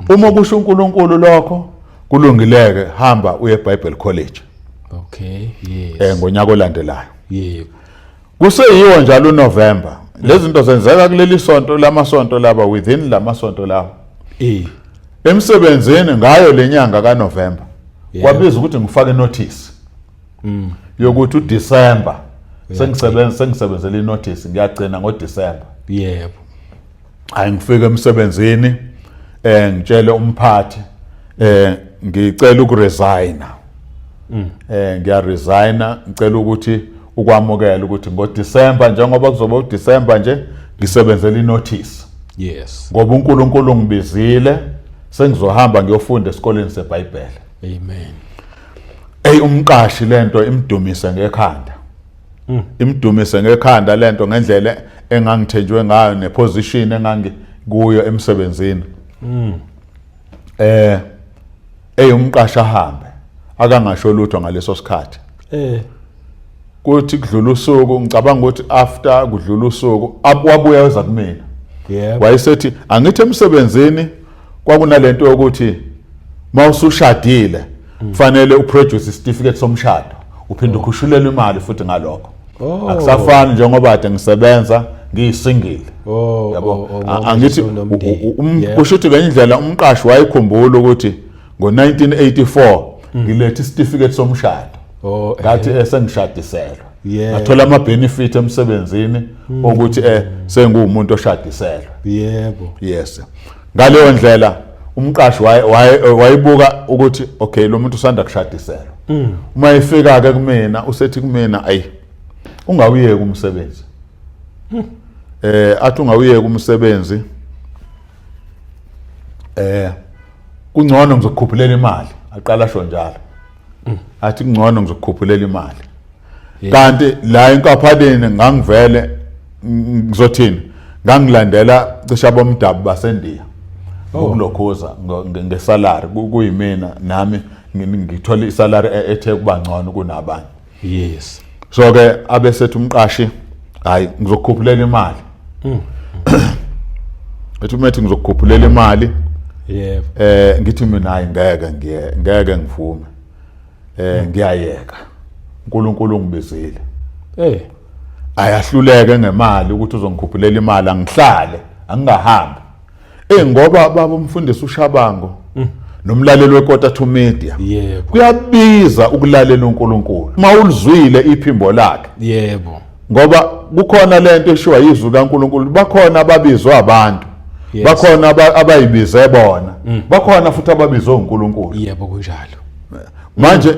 uma kusho uNkulunkulu lokho kulungileke, hamba uye eBible College ngonyaka olandelayo." Kuseyiwo njalo uNovember, lezi zinto zenzeka kuleli sonto, lamasonto laba, within lamasonto lawa. Emsebenzini ngayo lenyanga kaNovember kwabiza ukuthi ngifake notice yokuthi uDecember sengisebenza, sengisebenzela inotice, ngiyagcina ngoDecember. Hayi, ngifike emsebenzini, ngitshele umphathi, ngicela ukuresigna, ngiyaresigna, ngicela ukuthi ukwamukela ukuthi ngoDecember, njengoba kuzoba uDecember nje, ngisebenzela inotice ngoba uNkulunkulu ngibizile, sengizohamba ngiyofunda esikoleni seBhayibheli. Amen. Ey, umqashi lento imdumise ngekhanda, imdumise ngekhanda lento, ngendlela engangithenjwe ngayo neposition engangikuyo emsebenzini. Ey, umqashi ahambe akangasho lutho ngaleso sikhathi. Kuthi kudlula usuku, ngicabanga ukuthi after kudlula usuku, wabuya weza kumina. Wayesethi, angithi emsebenzini kwakunalento yokuthi mawusushadile kufanele uproduce isitifiketi somshado, uphinde ukhushulelwe imali futhi ngalokho. Akusafani njengoba kade ngisebenza ngiyisingle. Yabo. Ngoba Angithi usunomndeni. Kusho ukuthi ngenye indlela umqashi wayekhumbula ukuthi ngo-1984 ngilethe isitifiketi somshado. Ngathi sengishadiselwa, ngathola ama-benefit emsebenzini ukuthi senguwumuntu oshadiselwe. Yes, ngaleyo ndlela umqashi wayebuka ukuthi okay, lo muntu usanda kushadiselwa. Uma efika ke kumina, usethi kumina, "Ayi, ungawuyeki umsebenzi." Athi, "Ungawuyeki umsebenzi." Kungcono ngizokukhuphulela imali, aqala sho njalo. Athi kungcono ngizokukhuphulela imali. Kanti la enkampanini ngangivele ngizothini, ngangilandela cishe abomdabu baseNdiya ngokulokhuza ngesalary, kuyimina nami ngithola isalary ethe kuba ngcono kunabanye. So ke abesethi umqashi, hayi, ngizokukhuphulela imali. Ethi umethi ngizokukhuphulela imali, ngithi mina hayi, ngeke ngiye, ngeke ngivume, ngiyayeka, uNkulunkulu ungibizile. Ayahluleke ngemali ukuthi uzongikhuphulela imali, angihlale, angingahambi, ngoba baba umfundisi uShabango nomlaleli weKota to Media, kuyabiza ukulalela uNkulunkulu uma ulizwile iphimbo lakhe, ngoba kukhona lento eshiwa yizwi kaNkulunkulu, bakhona ababizwa abantu, bakhona abayibize bona, bakhona futhi ababizwe uNkulunkulu. Yebo, kunjalo. Manje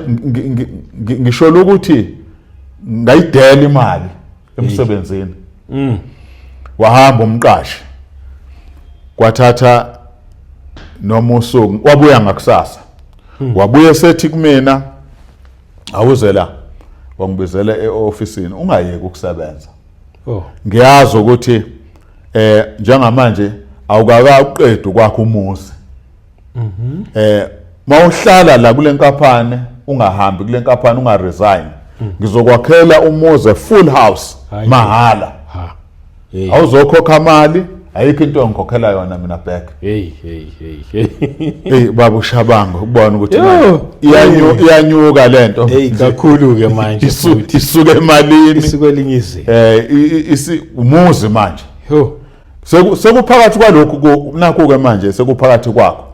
ngisho ukuthi ngayidela imali emsebenzini. Wahamba umqashi, kwathatha noma usuku, wabuya ngakusasa, wabuye sethi kumina, awuze la, wangibizela e-ofisini, ungayeki ukusebenza. Ngiyazi ukuthi njengamanje awukakaqedi ukwakha umuzi. Mawuhlala la kule nkampani, ungahambi kule nkampani, ungaresign, ngizokwakhela umuzi, full house, Hayi. mahala. Ha. Hey. Awuzokhokha mali, ayikho into engikhokhela yona mina back. Hey, hey, hey, hey. Hey baba uShabango, ubona ukuthi Yo. manje iyanyuka lento. Hey, kakhulu ke manje futhi. Isuke emalini. Isuke elinye izinga. Umuzi manje. Yo. Sekuphakathi kwalokhu, nakho ke manje sekuphakathi kwakho.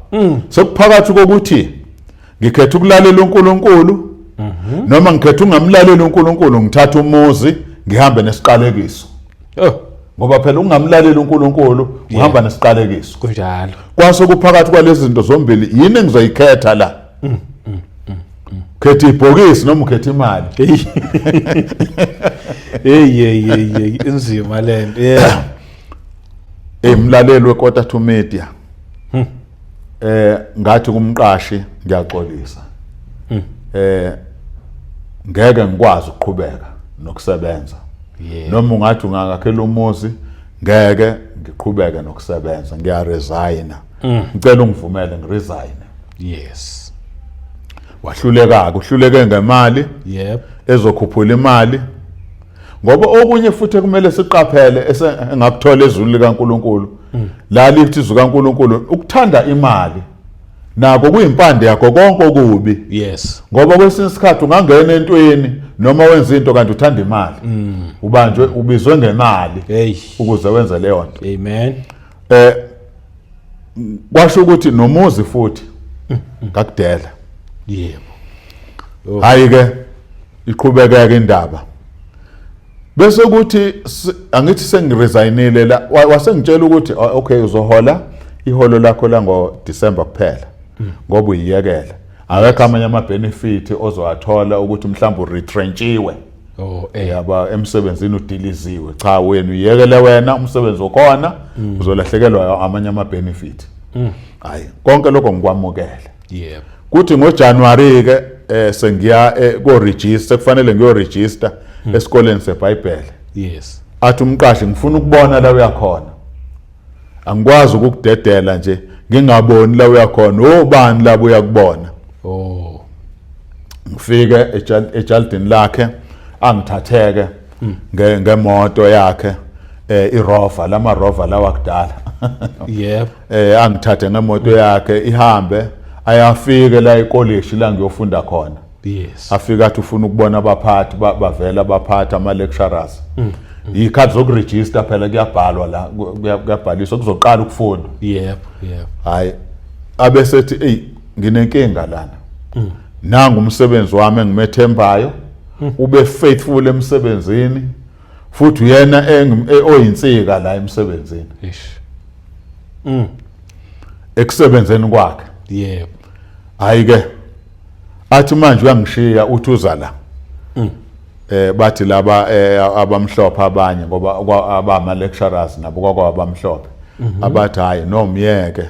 Sekuphakathi kokuthi ngikhetha ukulalela uNkulunkulu noma ngikhetha ungamlaleli uNkulunkulu, ngithatha umuzi ngihambe nesiqalekiso. Ngoba phela ungamlaleli uNkulunkulu uhamba nesiqalekiso. Kunjalo. Kwase kuphakathi kwalezi zinto zombili, yini engizoyikhetha la? Khetha ibhokisi noma ukhetha imali? Hey. Hey, hey, hey, hey, inzima lento. Yeah. Emlaleli weKota to Media. Ngathi kumqashi, ngiyaxolisa. Ngeke ngikwazi ukuqhubeka nokusebenza. Noma ungathi ungangakhela umuzi, ngeke ngiqhubeke nokusebenza, ngiyaresigna. Ngicela ungivumele ngiresign. Wahluleka, uhluleke ngemali ezokhuphula imali. Ngoba okunye futhi ekumele siqaphele engakuthola ezulwini likaNkuluNkulu, la lithi izwi kaNkuluNkulu, ukuthanda imali nako kuyimpande yakho konke okubi. Ngoba kwesinye isikhathi ungangena entweni noma wenza into kanti uthanda imali, ubanjwe, ubizwe ngemali ukuze wenze leyo nto. Amen. Kwasho ukuthi nomuzi futhi ngakudela. Hayi ke, iqhubekeke indaba, bese kuthi angithi sengiresignile la, wasengitshela ukuthi, "Oh, okay, uzohola iholo lakho la ngo December kuphela ngoba uyiyekela, akekho amanye ama benefit ozowathola ukuthi mhlawumbe uretrenchiwe, yaba emsebenzini udiliziwe. Cha, wena uyekele, wena umsebenzi okhona, uzolahlekelwa amanye ama benefit." Hayi, konke lokho ngikwamukele. Kuthi ngoJanuary ke sengiya ko register, kufanele ngiyo register esikoleni seBhayibheli. Athi umqashi, ngifuna ukubona la uyakhona, angikwazi ukukudedela nje ngingaboni la uyakhona, obani labo uyakubona. Ngifike ejardini lakhe, angithatheke ngemoto yakhe, iRover, lama Rover lawa kudala. Angithathe ngemoto yakhe, ihambe, ayafike la ekolishi la ngiyofunda khona. Afika athi ufuna ukubona abaphathi, bavela abaphathi, ama lecturers. Ikhathi zokuregister phela, kuyabhalwa la, kuyabhaliswa, kuzoqala ukufunda. Yebo, yebo. Hayi, abesethi, ey, nginenkinga lana, nangu umsebenzi wami engimethembayo, ube faithful emsebenzini, futhi uyena oyinsika la emsebenzini, Ish. ekusebenzeni kwakhe. Hayi ke, athi manje uyangishiya, uthi uza la. Bathi laba abamhlophe abanye, ngoba abama lecturers nabo kwakwa abamhlophe, abathi hayi, no, myeke,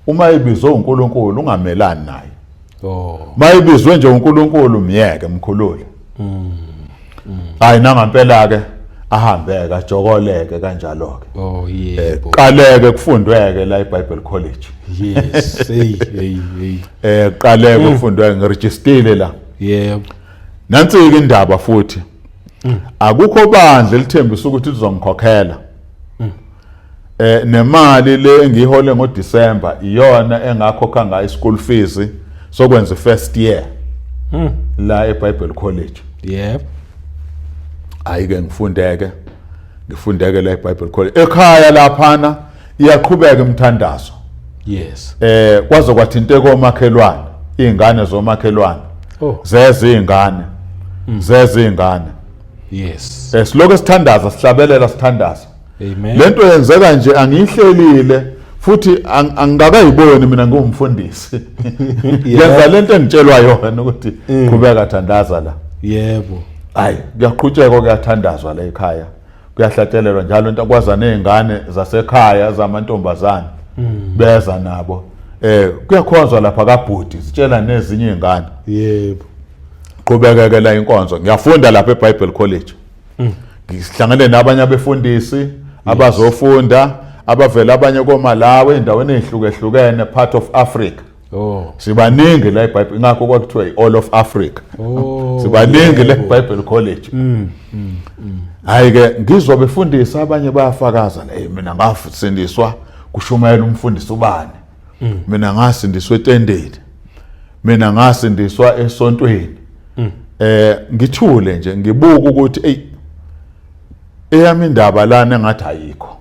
Uma ebizwe uNkulunkulu ungamelani naye. Oh. Mayibizwe nje uNkulunkulu myeke mkhulule. Hayi nangampela ke ahambeke ajokoleke kanjalo ke. Oh yebo. Qaleke kufundweke la eBible College. Yes. Hey hey hey. Qaleke kufundweke ngirejistile la. Yebo. Nansi ke indaba futhi. Akukho bandla elithembisa ukuthi lizongikhokhela. Nemali le engiyihole ngoDecember iyona engakhokha ngayo school fees sokwenza first year la eBible College. Yebo. Hayi ke ngifundeke la eBible College. Ekhaya laphana iyaqhubeka imthandazo. Yes. Kwaze kwathinteka omakhelwane, izingane zomakhelwane. Oh. Zeze izingane. Zeze izingane. Yes. Silokhu sithandaza sihlabelela sithandaza. Amen. Lento yenzeka nje angiyihlelile futhi angikakayiboni mina ngumfundisi. Yenza lento engitshelwa yona ukuthi qhubeka thandaza la. Yebo. Hayi kuyaqhutshekwa kuyathandazwa la ekhaya. Kuyahlatshelelwa njalo into kwaza nezingane zasekhaya zamantombazane. Beza nabo. Kuyakhonzwa lapha kaBhudi sitshela nezinye izingane. Yebo. Qhubekeke la inkonzo. Ngiyafunda lapha eBible College. Ngihlangene nabanye abefundisi abazofunda abavela abanye koMalawi endaweni ezihlukehlukene part of Africa. Oh. Sibaningi la eBible ingakho kwakuthiwa i-All of Africa. Oh. Sibaningi la eBible College. Hayi ke ngizwa befundisa abanye bayafakaza la mina ngafundiswa kushumayela umfundisi ubani. Mina ngasindiswa etendeni. Mina ngasindiswa esontweni. Ngithule nje ngibuka ukuthi ey eyami indaba lana engathi ayikho.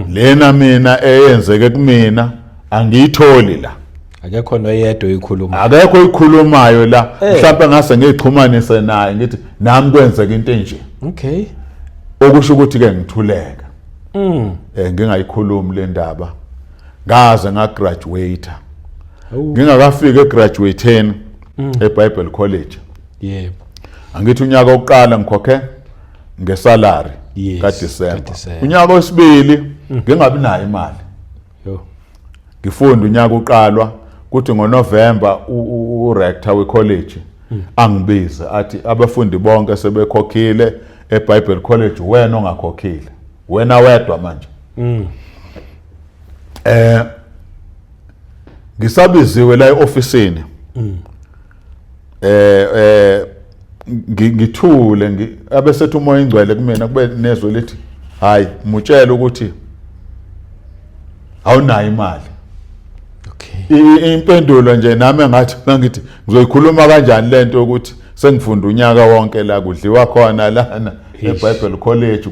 Lena mina eyenzeke kumina angiyitholi la. Akekho noyedwa oyikhuluma. Akekho oyikhulumayo la. Mhlawumbe ngase ngixhumanise naye ngithi nami kwenzeka into enje. Okay. Okusho ukuthi ke ngithuleka. Ngingayikhulumi le ndaba. Ngaze ngagraduate. Ngingakafiki egraduateeni eBible College. Yebo. Angithi unyaka oqala ngikhokhe ngesalary kaDecember. Unyaka wesibili ngingabi nayo imali. Yo. Ngifunda unyaka uqalwa kuthi ngoNovember urector wecollege angibize athi abafundi bonke sebekhokhile eBible College wena ongakhokhile. Wena wedwa manje. Ngisabiziwe la eofisini. Ngithule abesethi uMoya ingcwele kumina kube nezwi lithi hayi mutshela ukuthi awunayo imali. Okay. Impendulo nje nami ngathi mangithi ngizoyikhuluma kanjani lento ukuthi sengifunda unyaka wonke la kudliwa khona lana eBible College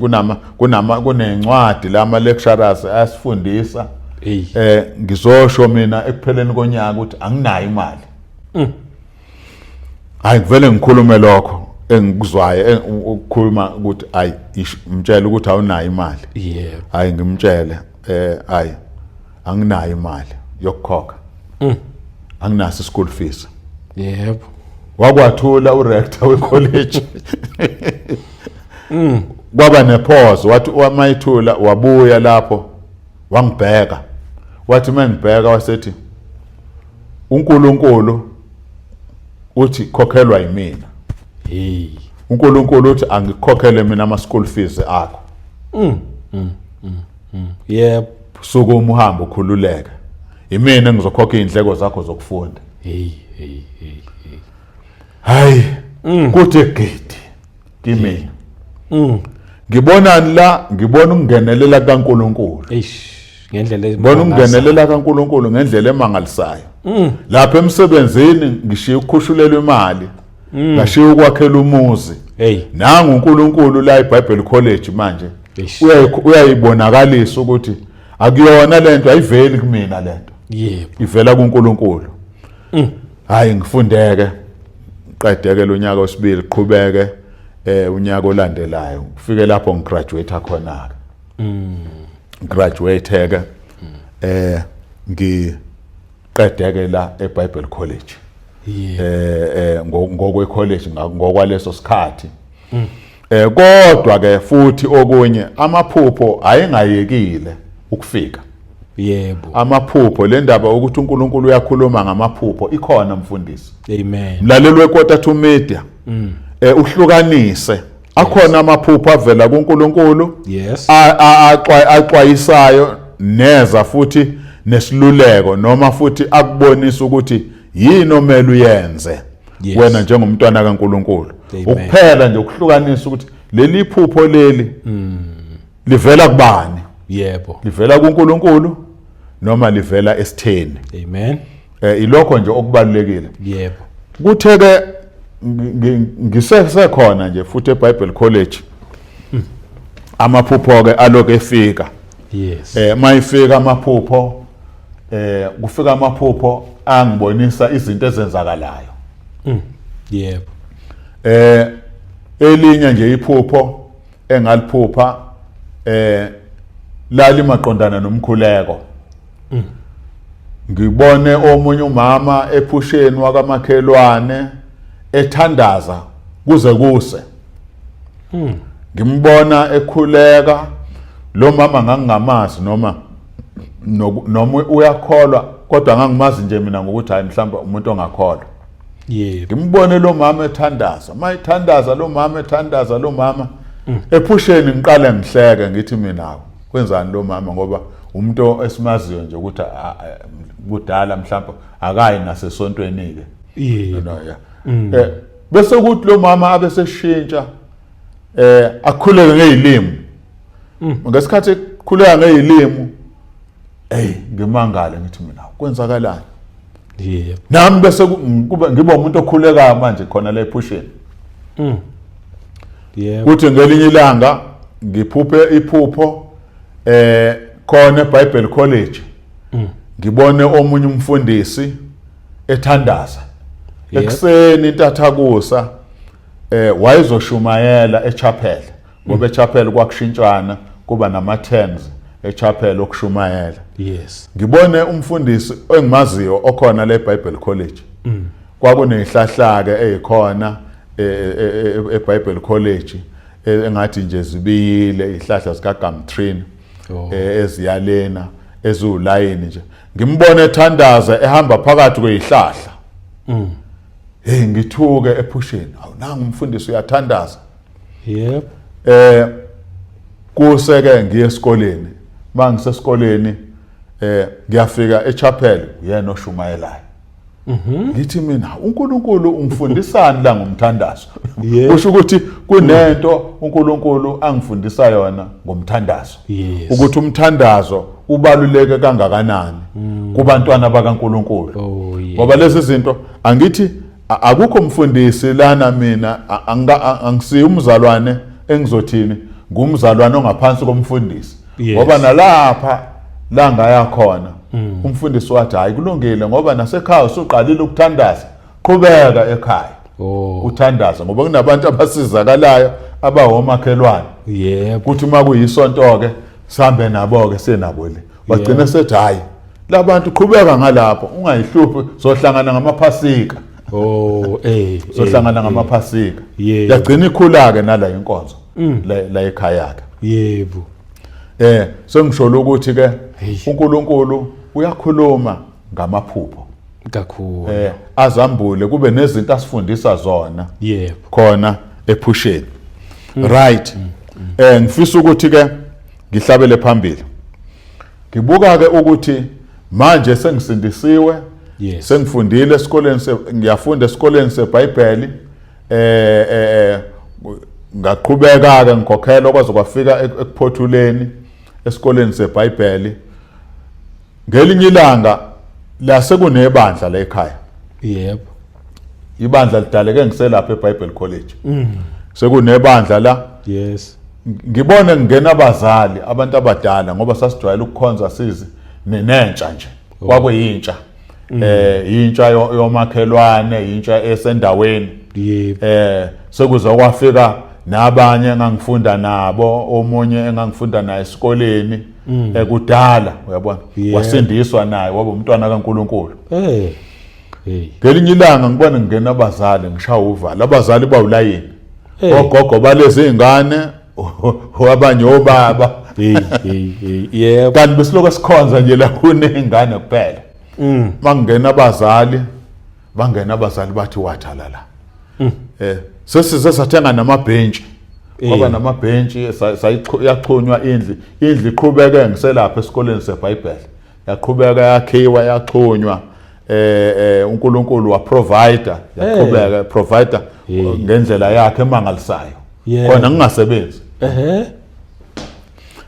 kunama kunencwadi lama lecturers asifundisa. Ngizosho mina ekupheleni konyaka ukuthi anginayo imali. Hayi ngivele ngikhulume lokho engikuzwayo ukukhuluma ukuthi hayi ngimtshela ukuthi awunayo imali. Yebo. Hayi ngimtshele hayi anginayo imali yokukhokha. Anginaso school fees. Yebo. Wakwathula urector wecollege. Kwaba nepause wathi wamayithula wabuya lapho wangibheka. Wathi mengibheka wasethi uNkulunkulu uthi khokhelwa yimina. Hey. uNkulunkulu uthi angikhokhele mina ama school fees akho. Yebo. Sukuma uhambe ukhululeke. Imina engizokhokha izindleko zakho zokufunda. Hey hey hey. Hayi kuthi gidi kimi. Ngibonani la ngibona ukungenelela kaNkulunkulu. Eish ngendlela Ngibona ukungenelela kaNkulunkulu ngendlela emangalisayo. Lapha emsebenzini ngishiya ukukhushulelwa imali. Ngashiya ukwakhela umuzi. Hey. Nangu uNkulunkulu la eBible College manje. Eish. Uyayibonakalisa ukuthi akuyona lento ayiveli kumina lento. Yebo. Ivela kuNkulunkulu. Hayi ngifundeke. Qedeke lo nyaka wesibili qhubeke unyaka olandelayo. Kufike lapho ngigraduate khona ke. Graduate ke ngiqedeke la eBible College. Yebo. Ngokwe college ngokwaleso sikhathi. Kodwa ke futhi okunye amaphupho ayengayekile ukufika. Yebo. Amaphupho, le ndaba ukuthi uNkulunkulu uyakhuluma ngamaphupho ikhona mfundisi. Amen. Mlaleli weKota to Media. Uhlukanise. Akhona amaphupho avela kuNkulunkulu. Yes. Axwayisayo neza futhi nesiluleko noma futhi akubonisa ukuthi yini omele uyenze. Yes. Wena njengomntwana kaNkulunkulu. Amen. Ukuphela nje ukuhlukanisa ukuthi leli phupho leli livela kubani? Yebo. Livela kuNkulunkulu noma livela esitheni? Amen. Ilokho nje okubalulekile. Yebo. Kuthe ke ngisesekhona nje futhi eBible College. Amaphupho ke aloke efika. Yes. Mayifika amaphupho, kufika amaphupho angibonisa izinto ezenzakalayo. Yebo. Elinye nje iphupho engaliphupha lali maqondana nomkhuleko. Ngibone omunye umama ephusheni wakamakhelwane ethandaza kuze kuse. Ngimbona ekhuleka, lo mama ngangingamazi noma uyakholwa, kodwa ngangimazi nje mina ngokuthi hayi mhlawumbe umuntu ongakholwa. Yebo. Ngimbone lo mama ethandaza, mayithandaza lo mama ethandaza lo mama ephusheni ngiqale ngihleke ngithi mina kwenzani lo mama, ngoba umuntu esimaziyo nje ukuthi kudala mhlawumbe akayi nasesontweni ke. Yebo. No, yeah. Bese kuthi lo mama abeseshintsha akhuleke ngezilimi. Ngesikhathi ekhuleka ngezilimi, hey ngimangale ngithi mina kwenzakalani? Yebo. Nami bese kube ngiba umuntu okhuleka manje khona la ephusheni. Yebo. Kuthi ngelinye ilanga ngiphuphe iphupho khona eBible College. Ngibone omunye umfundisi ethandaza. Ekuseni intathakusa wayezoshumayela eChapel, ngoba eChapel kwakushintshana kuba nama terms eChapel okushumayela. Yes. Ngibone umfundisi engimaziyo okhona le Bible College. Kwakunezihlahla ke ezikhona eBible College engathi nje zibiyile izihlahla zika Gumtree eziyalena eziwulayini nje. Ngimbone ethandaza ehamba phakathi kwezihlahla. Hey ngithuke ephusheni. Awu nangu umfundisi uyathandaza. Yebo. Kuse ke ngiye esikoleni. Mangisesikoleni ngiyafika eChapel, uyena oshumayelayo. Ngithi mina uNkulunkulu ungifundisani la ngomthandazo? Kusho ukuthi kunento uNkulunkulu angifundisa yona ngomthandazo. Ukuthi umthandazo ubaluleke kangakanani kubantwana bakaNkulunkulu. Ngoba lezi zinto angithi akukho mfundisi lana mina angisiye umzalwane engizothini ngumzalwane ongaphansi komfundisi. Ngoba nalapha la ngaya khona umfundisi wathi hayi kulungile ngoba nasekhaya usuqalile ukuthandaza, qhubeka ekhaya. Uthandaza ngoba kunabantu abasizakalayo abawomakhelwane. Yebo. Kuthi uma kuyisonto ke sihambe nabo ke senabo le. Bagcina sethi hayi labantu qhubeka ngalapho ungayihluphi, sohlangana ngamaphasika. Sohlangana ngamaphasika. Yagcina ikhula ke nala inkonzo la ekhaya ke. Yebo. Sengisholo ukuthi ke uNkulunkulu uyakhuluma ngamaphupho kakhulu. Azambule kube nezinto asifundisa zona. Yebo. Khona ephusheni. Right. Ngifisa ukuthi ke ngihlabele phambili. Ngibuka ke ukuthi manje sengisindisiwe. Sengifundile esikoleni, ngiyafunda esikoleni seBhayibheli. Ngaqhubeka ke ngikhokhelwa kwaze kwafika ekuphothuleni esikoleni seBhayibheli. Ngelinye ilanga la sekunebandla la ekhaya. Yebo. Ibandla lidaleke ngiselapha eBible College. Sekunebandla la. Yes. Ngibone ngingena abazali, abantu abadala, ngoba sasijwayele ukukhonza sizi nentsha nje. Kwakuyintsha. Intsha yomakhelwane, intsha esendaweni. Yebo. Sekuze kwafika nabanye engangifunda nabo, omunye engangifunda naye esikoleni kudala, uyabona, wasindiswa naye waba umntwana kaNkuluNkulu. Hey. Ngelinye ilanga ngibona ngingena abazali, ngishaya uvalo. Abazali bawulayini. Ogogo balezi izingane, abanye obaba. Hey hey hey, yebo. Kanti besiloko sikhonza nje la kuney'ngane kuphela. Mangena abazali, bangena abazali bathi wathalala. Sesize sathenga namabhentshi. Kwaba namabhentshi, yaxhunywa indlu. Indlu iqhubeke ngiselapha esikoleni seBhayibheli. Yaqhubeka yakhiwa, yaxhunywa. uNkulunkulu wa provider, yaqhubeka provider ngendlela yakhe emangalisayo. Khona ngingasebenzi.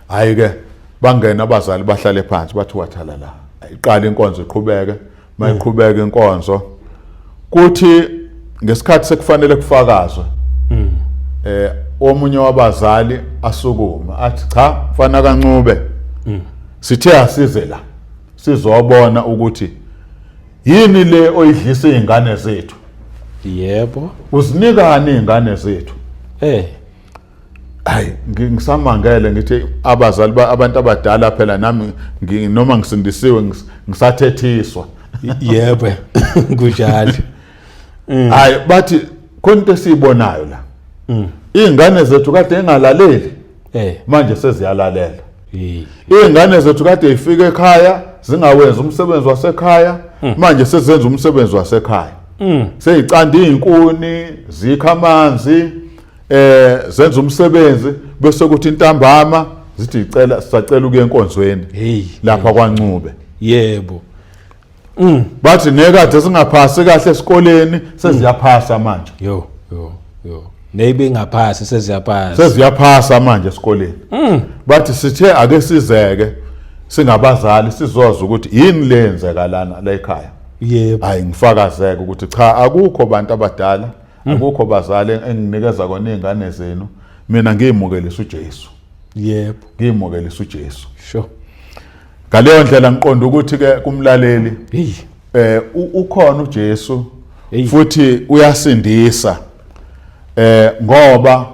Hayi ke bangena abazali bahlale phansi bathi wathalala. Iqala inkonzo iqhubeke, mayiqhubeka inkonzo kuthi ngesikhathi sekufanele kufakazwe omunye wabazali asukuma athi cha mfana kaNcube, sithe asize la sizobona ukuthi yini le oyidlisa izingane zethu. Yebo. Uzinikani izingane zethu? Hayi, ngisamangele ngithi abazali abantu abadala phela nami noma ngisindisiwe ngisathethiswa. Yebo. Kunjalo. Hayi bathi khona into esiyibonayo la. Izingane zethu kade engalaleli. Manje seziyalalela. Izingane zethu kade ifika ekhaya zingawenzi umsebenzi wasekhaya, manje sezenza umsebenzi wasekhaya. Seyicanda izinkuni, zikha amanzi, zenza umsebenzi, bese kuthi intambama zithi icela sisacela ukuya enkonzweni. Lapha kwaNcube. Yebo. Bathi nekade singaphasi kahle esikoleni seziyaphasa manje. Yo yo yo. Neybe ingaphasi seziyaphasa. Seziyaphasa manje esikoleni. Bathi sithe ake sizeke singabazali sizoza ukuthi yini le yenzeka lana la ekhaya. Yebo. Hayi ngifakazeke ukuthi cha akukho bantu abadala, akukho bazali enginikeza kona izingane zenu. Mina ngiyimukelisa uJesu. Yebo. Ngiyimukelisa uJesu. Sure. Ngaleyo ndlela ngiqonda ukuthi ke kumlaleli ukhona uJesu futhi uyasindisa, ngoba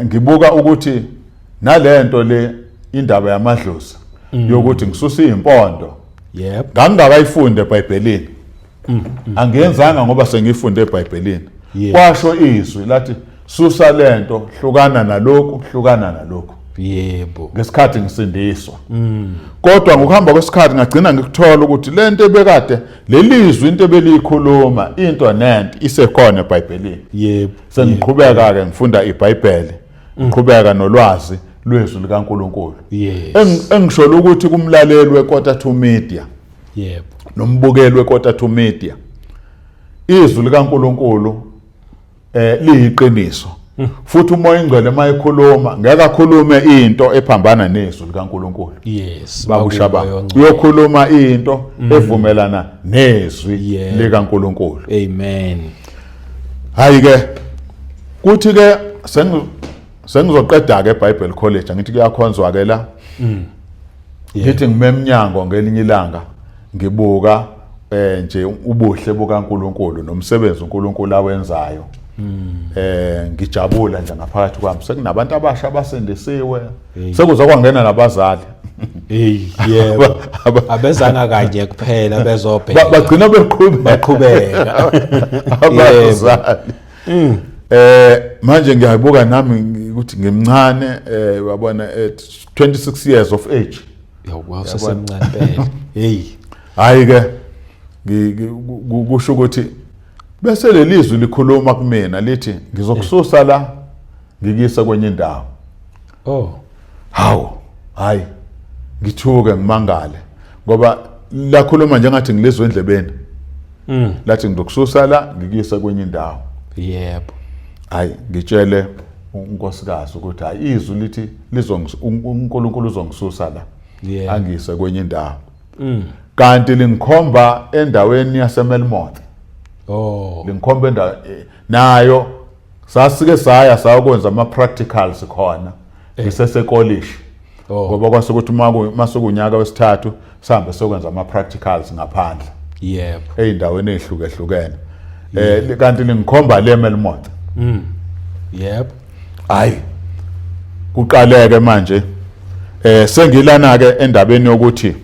ngibuka ukuthi nalento le indaba yamadlozi yokuthi ngisusa izimpondo. Yebo. Ngangingakayifundi eBhayibhelini. Angiyenzanga ngoba sengiyifunde eBhayibhelini. Kwasho izwi lathi susa lento, hlukana nalokhu, hlukana nalokhu. Yebo. Ngesikhathi ngisindiswa. Kodwa ngokuhamba kwesikhathi ngagcina ngikuthola ukuthi lento ebekade lelizwi into ebelikhuluma into nento isekhona eBhayibhelini. Yebo. Sengiqhubeka ke ngifunda iBhayibheli, ngiqhubeka nolwazi lwezwi likaNkuluNkulu. Yes. Engisholo ukuthi kumlaleli weKota 2 Media. Yebo. Nombukeli weKota 2 Media. Izwi likaNkuluNkulu liyiqiniso. Futhi uMoya oNgcwele mayekhuluma ngeke akhulume into ephambana nezwi likaNkuluNkulu. Yes. Bakushaba. Uyokhuluma into evumelana nezwi likaNkuluNkulu. Amen. Hayi ke kuthi ke sengizoqeda ke eBible College, angithi kuyakhonzwa ke la. Ngithi ngimemnyango ngelinye ilanga ngibuka nje ubuhle bukaNkuluNkulu nomsebenzi uNkulunkulu awenzayo. Ngijabula nje ngaphakathi kwami, sekunabantu abasha abasindisiwe, sekuza kwangena nabazali. Hey, yebo. Abezanga kanye kuphela bezobheka. Bagcina beqhubeka. Baqhubeka. Abazali. Manje ngiyabuka nami ukuthi ngimncane, wabona 26 years of age. Yo, wow, sesemncane phela. Hey. Hayi ke kusho ukuthi bese lelizwi likhuluma kumina lithi ngizokususa la ngikuyise kwenye indawo. Oh. Hawu, hayi ngithuke ngimangale ngoba lakhuluma njengathi ngilizwe endlebeni. Lathi ngizokususa la ngikuyise kwenye indawo. Yebo. Hayi ngitshele unkosikazi ukuthi hayi izwi lithi uNkulunkulu uzongisusa la. Angiyise kwenye indawo. Kanti lingikhomba endaweni yaseMelmoth. Oh. Lingikhomba endawo nayo sasike saya sayokwenza ama practicals khona ngisesekolishi. Ngoba kwase ukuthi masukunyaka wesithathu sihambe sokwenza ama practicals ngaphandle. Yebo. Eyindaweni ezihlukehlukene. Kanti lingikhomba le Melmoth. Yebo. Hayi. Kuqaleke manje. Sengilana ke endabeni yokuthi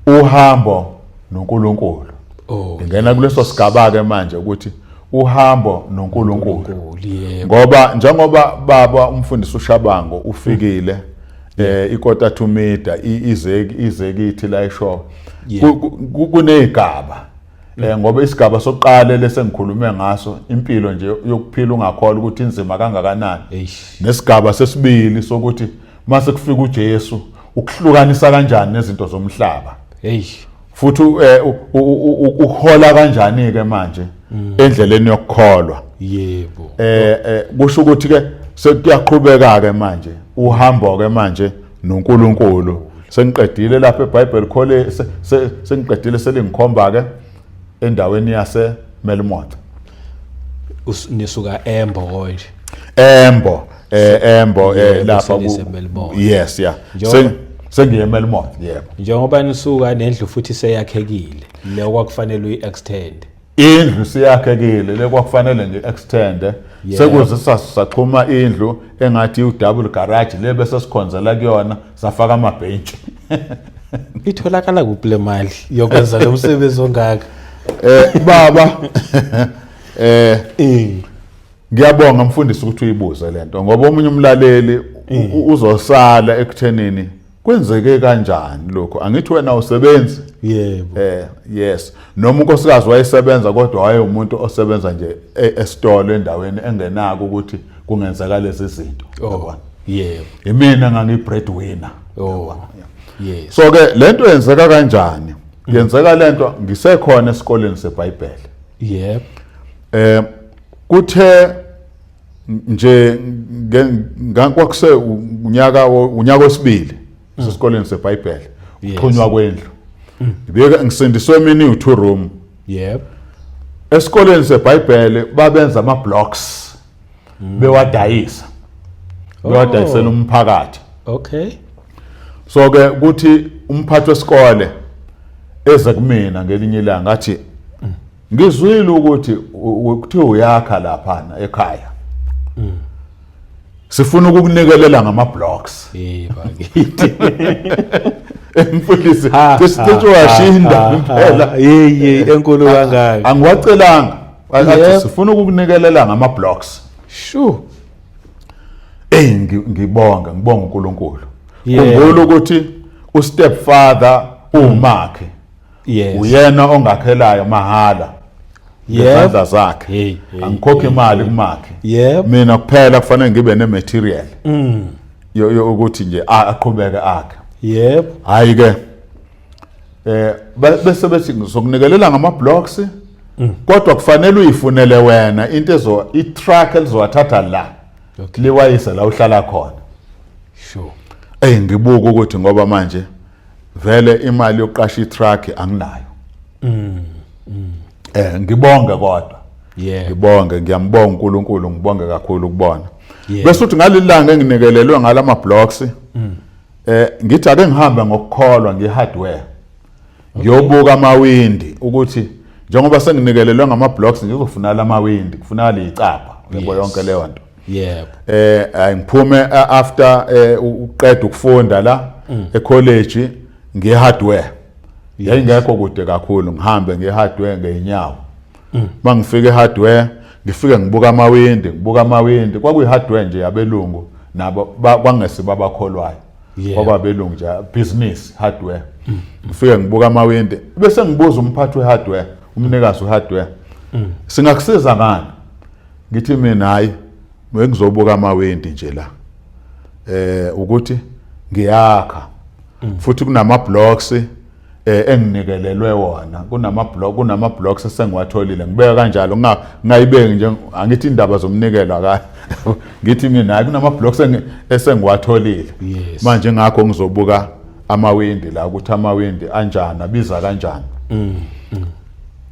uhambo noNkulunkulu. Oh. Ngingena kuleso sigaba ke manje ukuthi uhambo noNkulunkulu. Yebo. Ngoba njengoba baba umfundisi uShabango ufikile Ikota to media ize ize kithi la eshowe. Kunezigaba. Ngoba isigaba sokuqala lesengikhulume ngaso impilo nje yokuphila ungakholwa ukuthi inzima kangakanani. Nesigaba sesibili sokuthi mase kufika uJesu ukuhlukanisa kanjani nezinto zomhlaba. Futhi uhola kanjani ke manje endleleni yokukholwa. Yebo. Kusho ukuthi ke sekuyaqhubeka ke manje uhambo ke manje noNkulunkulu. Sengiqedile lapha eBible College, sengiqedile, selingikhomba ke endaweni yase Melmoth. Nisuka Embo konje? Embo, Embo, lapha. Senise-Melmoth. Yes, yeah. Sengiye eMelmoth, yebo. Njengoba nisuka nendlu futhi seyakhekile le kwakufanele uyi-extend. Indlu siyakhekile le kwakufanele ngi-extend. Sekuze saxhuma indlu engathi u-double garage le, bese sikhonzela kuyona, safaka amabhentshi. Itholakala kuphi le mali yokwenza lo msebenzi ongaka? Baba, ngiyabonga mfundisi ukuthi uyibuze lento, ngoba omunye umlaleli uzosala ekuthenini kwenzeke kanjani lokho. Angithi wena usebenzi? Yebo. Yes, noma unkosikazi wayesebenza, kodwa wayewumuntu osebenza nje esitolo endaweni engenako ukuthi kungenzeka lezi zinto. Oh yebo. Imina ngangi-breadwinner. Oh yes. So ke lento yenzeka kanjani? Yenzeka lento ngisekhona esikoleni seBhayibheli. Kuthe nje kwakuse unyaka wesibili sesikoleni seBhayibheli, uxhunywa kwendlu, ngibeka ngisindiswe mina u2 room. Esikoleni seBhayibheli babenza ama blocks, bewadayisa, bewadayisela umphakathi. So ke kuthi umphathi wesikole eze kumina ngelinye ilanga, athi, "Ngizwile ukuthi kuthiwa uyakha laphana ekhaya, sifuna ukukunikelela ngama blocks." Yebo bakithi. Mfundisi, cishe washinda impela. Hey hey, enkulu kangaka. Angiwacelanga. Athi, "Sifuna ukukunikelela ngama blocks." Eh, ngibonga, ngibonga uNkulunkulu. Khumbula ukuthi u-step father umakhe uyena ongakhelayo mahala ngezandla zakhe. Hey, hey, Angikhokhi imali kumakhe. Mina kuphela kufanele ngibe ne-material ukuthi nje aqhubeke akhe. Hayi ke, bese bethi, "Ngizokunikelela ngama blocks, kodwa kufanele uyifunele wena into ezo i-truck elizowathatha la liwayise la uhlala khona." Eh, ngibuka ukuthi ngoba manje vele imali yokuqasha i-truck anginayo. Ngibonge kodwa. Ngibonge, ngiyambonga uNkulunkulu, ngibonge kakhulu ukubona. Bese uthi ngalilanga enginikelelwe ngalama blocks, ngithi ake ngihambe ngokukholwa nge-hardware. Ngiyobuka amawindi ukuthi njengoba senginikelelwe ngama blocks, ngizofuna lamawindi, kufunakala icapha, yebo, yonke leyo nto. Hayi, ngiphume after uqeda ukufunda la ecollege, ngiye hardware. Yayingekho kude kakhulu, ngihambe ngiye hardware ngeenyawo. Mangifika ehardware, ngifike ngibuka amawindi, ngibuka amawindi. Kwakuyi hardware nje yabelungu nabo, kwangesiba abakholwayo. Kwabelungu nje, business hardware. Ngifike ngibuka amawindi, bese ngibuza umphathi wehardware, umnikazi wehardware, "Singakusiza ngani?" Ngithi mina, "Hayi, bengizobuka amawindi nje la, ukuthi ngiyakha futhi kunama blocks enginikelelwe wona, kunama blocks esengiwatholile." Ngibeka kanjalo, ngingayibeki nje, angithi indaba zomnikelo aka ngithi mina, "Hayi, kunama blocks esengiwatholile." Manje ngakho ngizobuka amawindi la ukuthi amawindi anjani, abiza kanjani.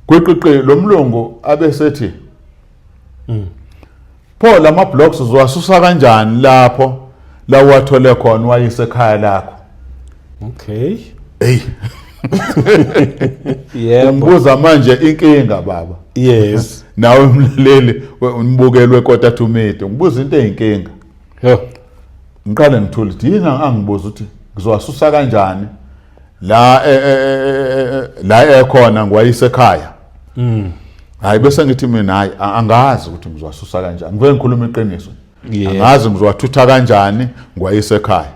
Kwiqiqi lo mlungu abesethi, "Pho lama blocks uzowasusa kanjani lapho la uwathole khona, wayise ekhaya lakho?" Hey. Ungibuza manje inkinga, baba. Nawe mlaleli, umbukelwe Kota to Media, ngibuza into eyinkinga. Yo. Ngiqale ngithule ukuthi yini angibuza ukuthi ngizowasusa kanjani la la ekhona ngiwayise ekhaya. Hayi, bese ngithi mina, hayi, angazi ukuthi ngizowasusa kanjani. Ngivele ngikhuluma iqiniso. Angazi ngizowathutha kanjani ngiwayise ekhaya.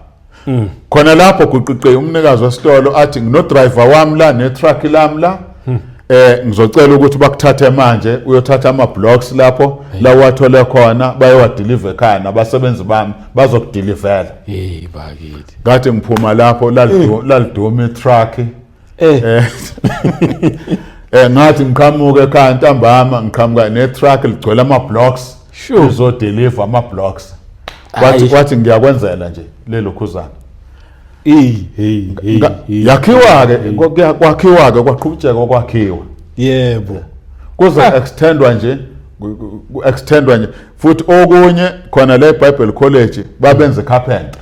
Khona lapho guqiqe umnikazi wesitolo athi ngino driver wami la ne truck lami la, ngizocela ukuthi bakuthathe manje uyothatha ama blocks lapho la wathole khona, bayowadeliver ekhaya, nabasebenzi bami bazokudelivela. Hey bakithi. Ngathi ngiphuma lapho, laliduma itruck. Ngathi ngiqhamuka ekhaya ntambama, ngiqhamuka ne-truck ligcwele ama-blocks, izodeliver ama-blocks. Kwathi kwathi ngiyakwenzela nje lelo khuzana. Hey hey hey. Yakhiwa-ke, kwakhiwa-ke, kwaqhubeka kwakhiwa. Kuze extendwa nje, ku-extendwa nje futhi okunye khona le Bible College babenze carpenter.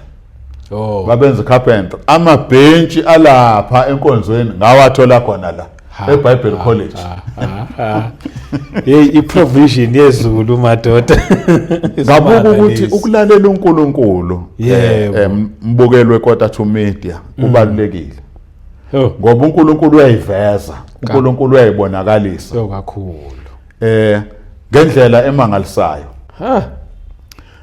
Babenze carpenter, amabhentshi alapha enkonzweni ngawathola khona la eBible College. Hey, i-provision yezulu madoda. Ngabuka ukuthi ukulalela uNkulunkulu, mbukelwe Quarter to Media, kubalulekile ngoba uNkulunkulu uyayiveza, uNkulunkulu uyayibonakalisa So kakhulu. Ngendlela emangalisayo.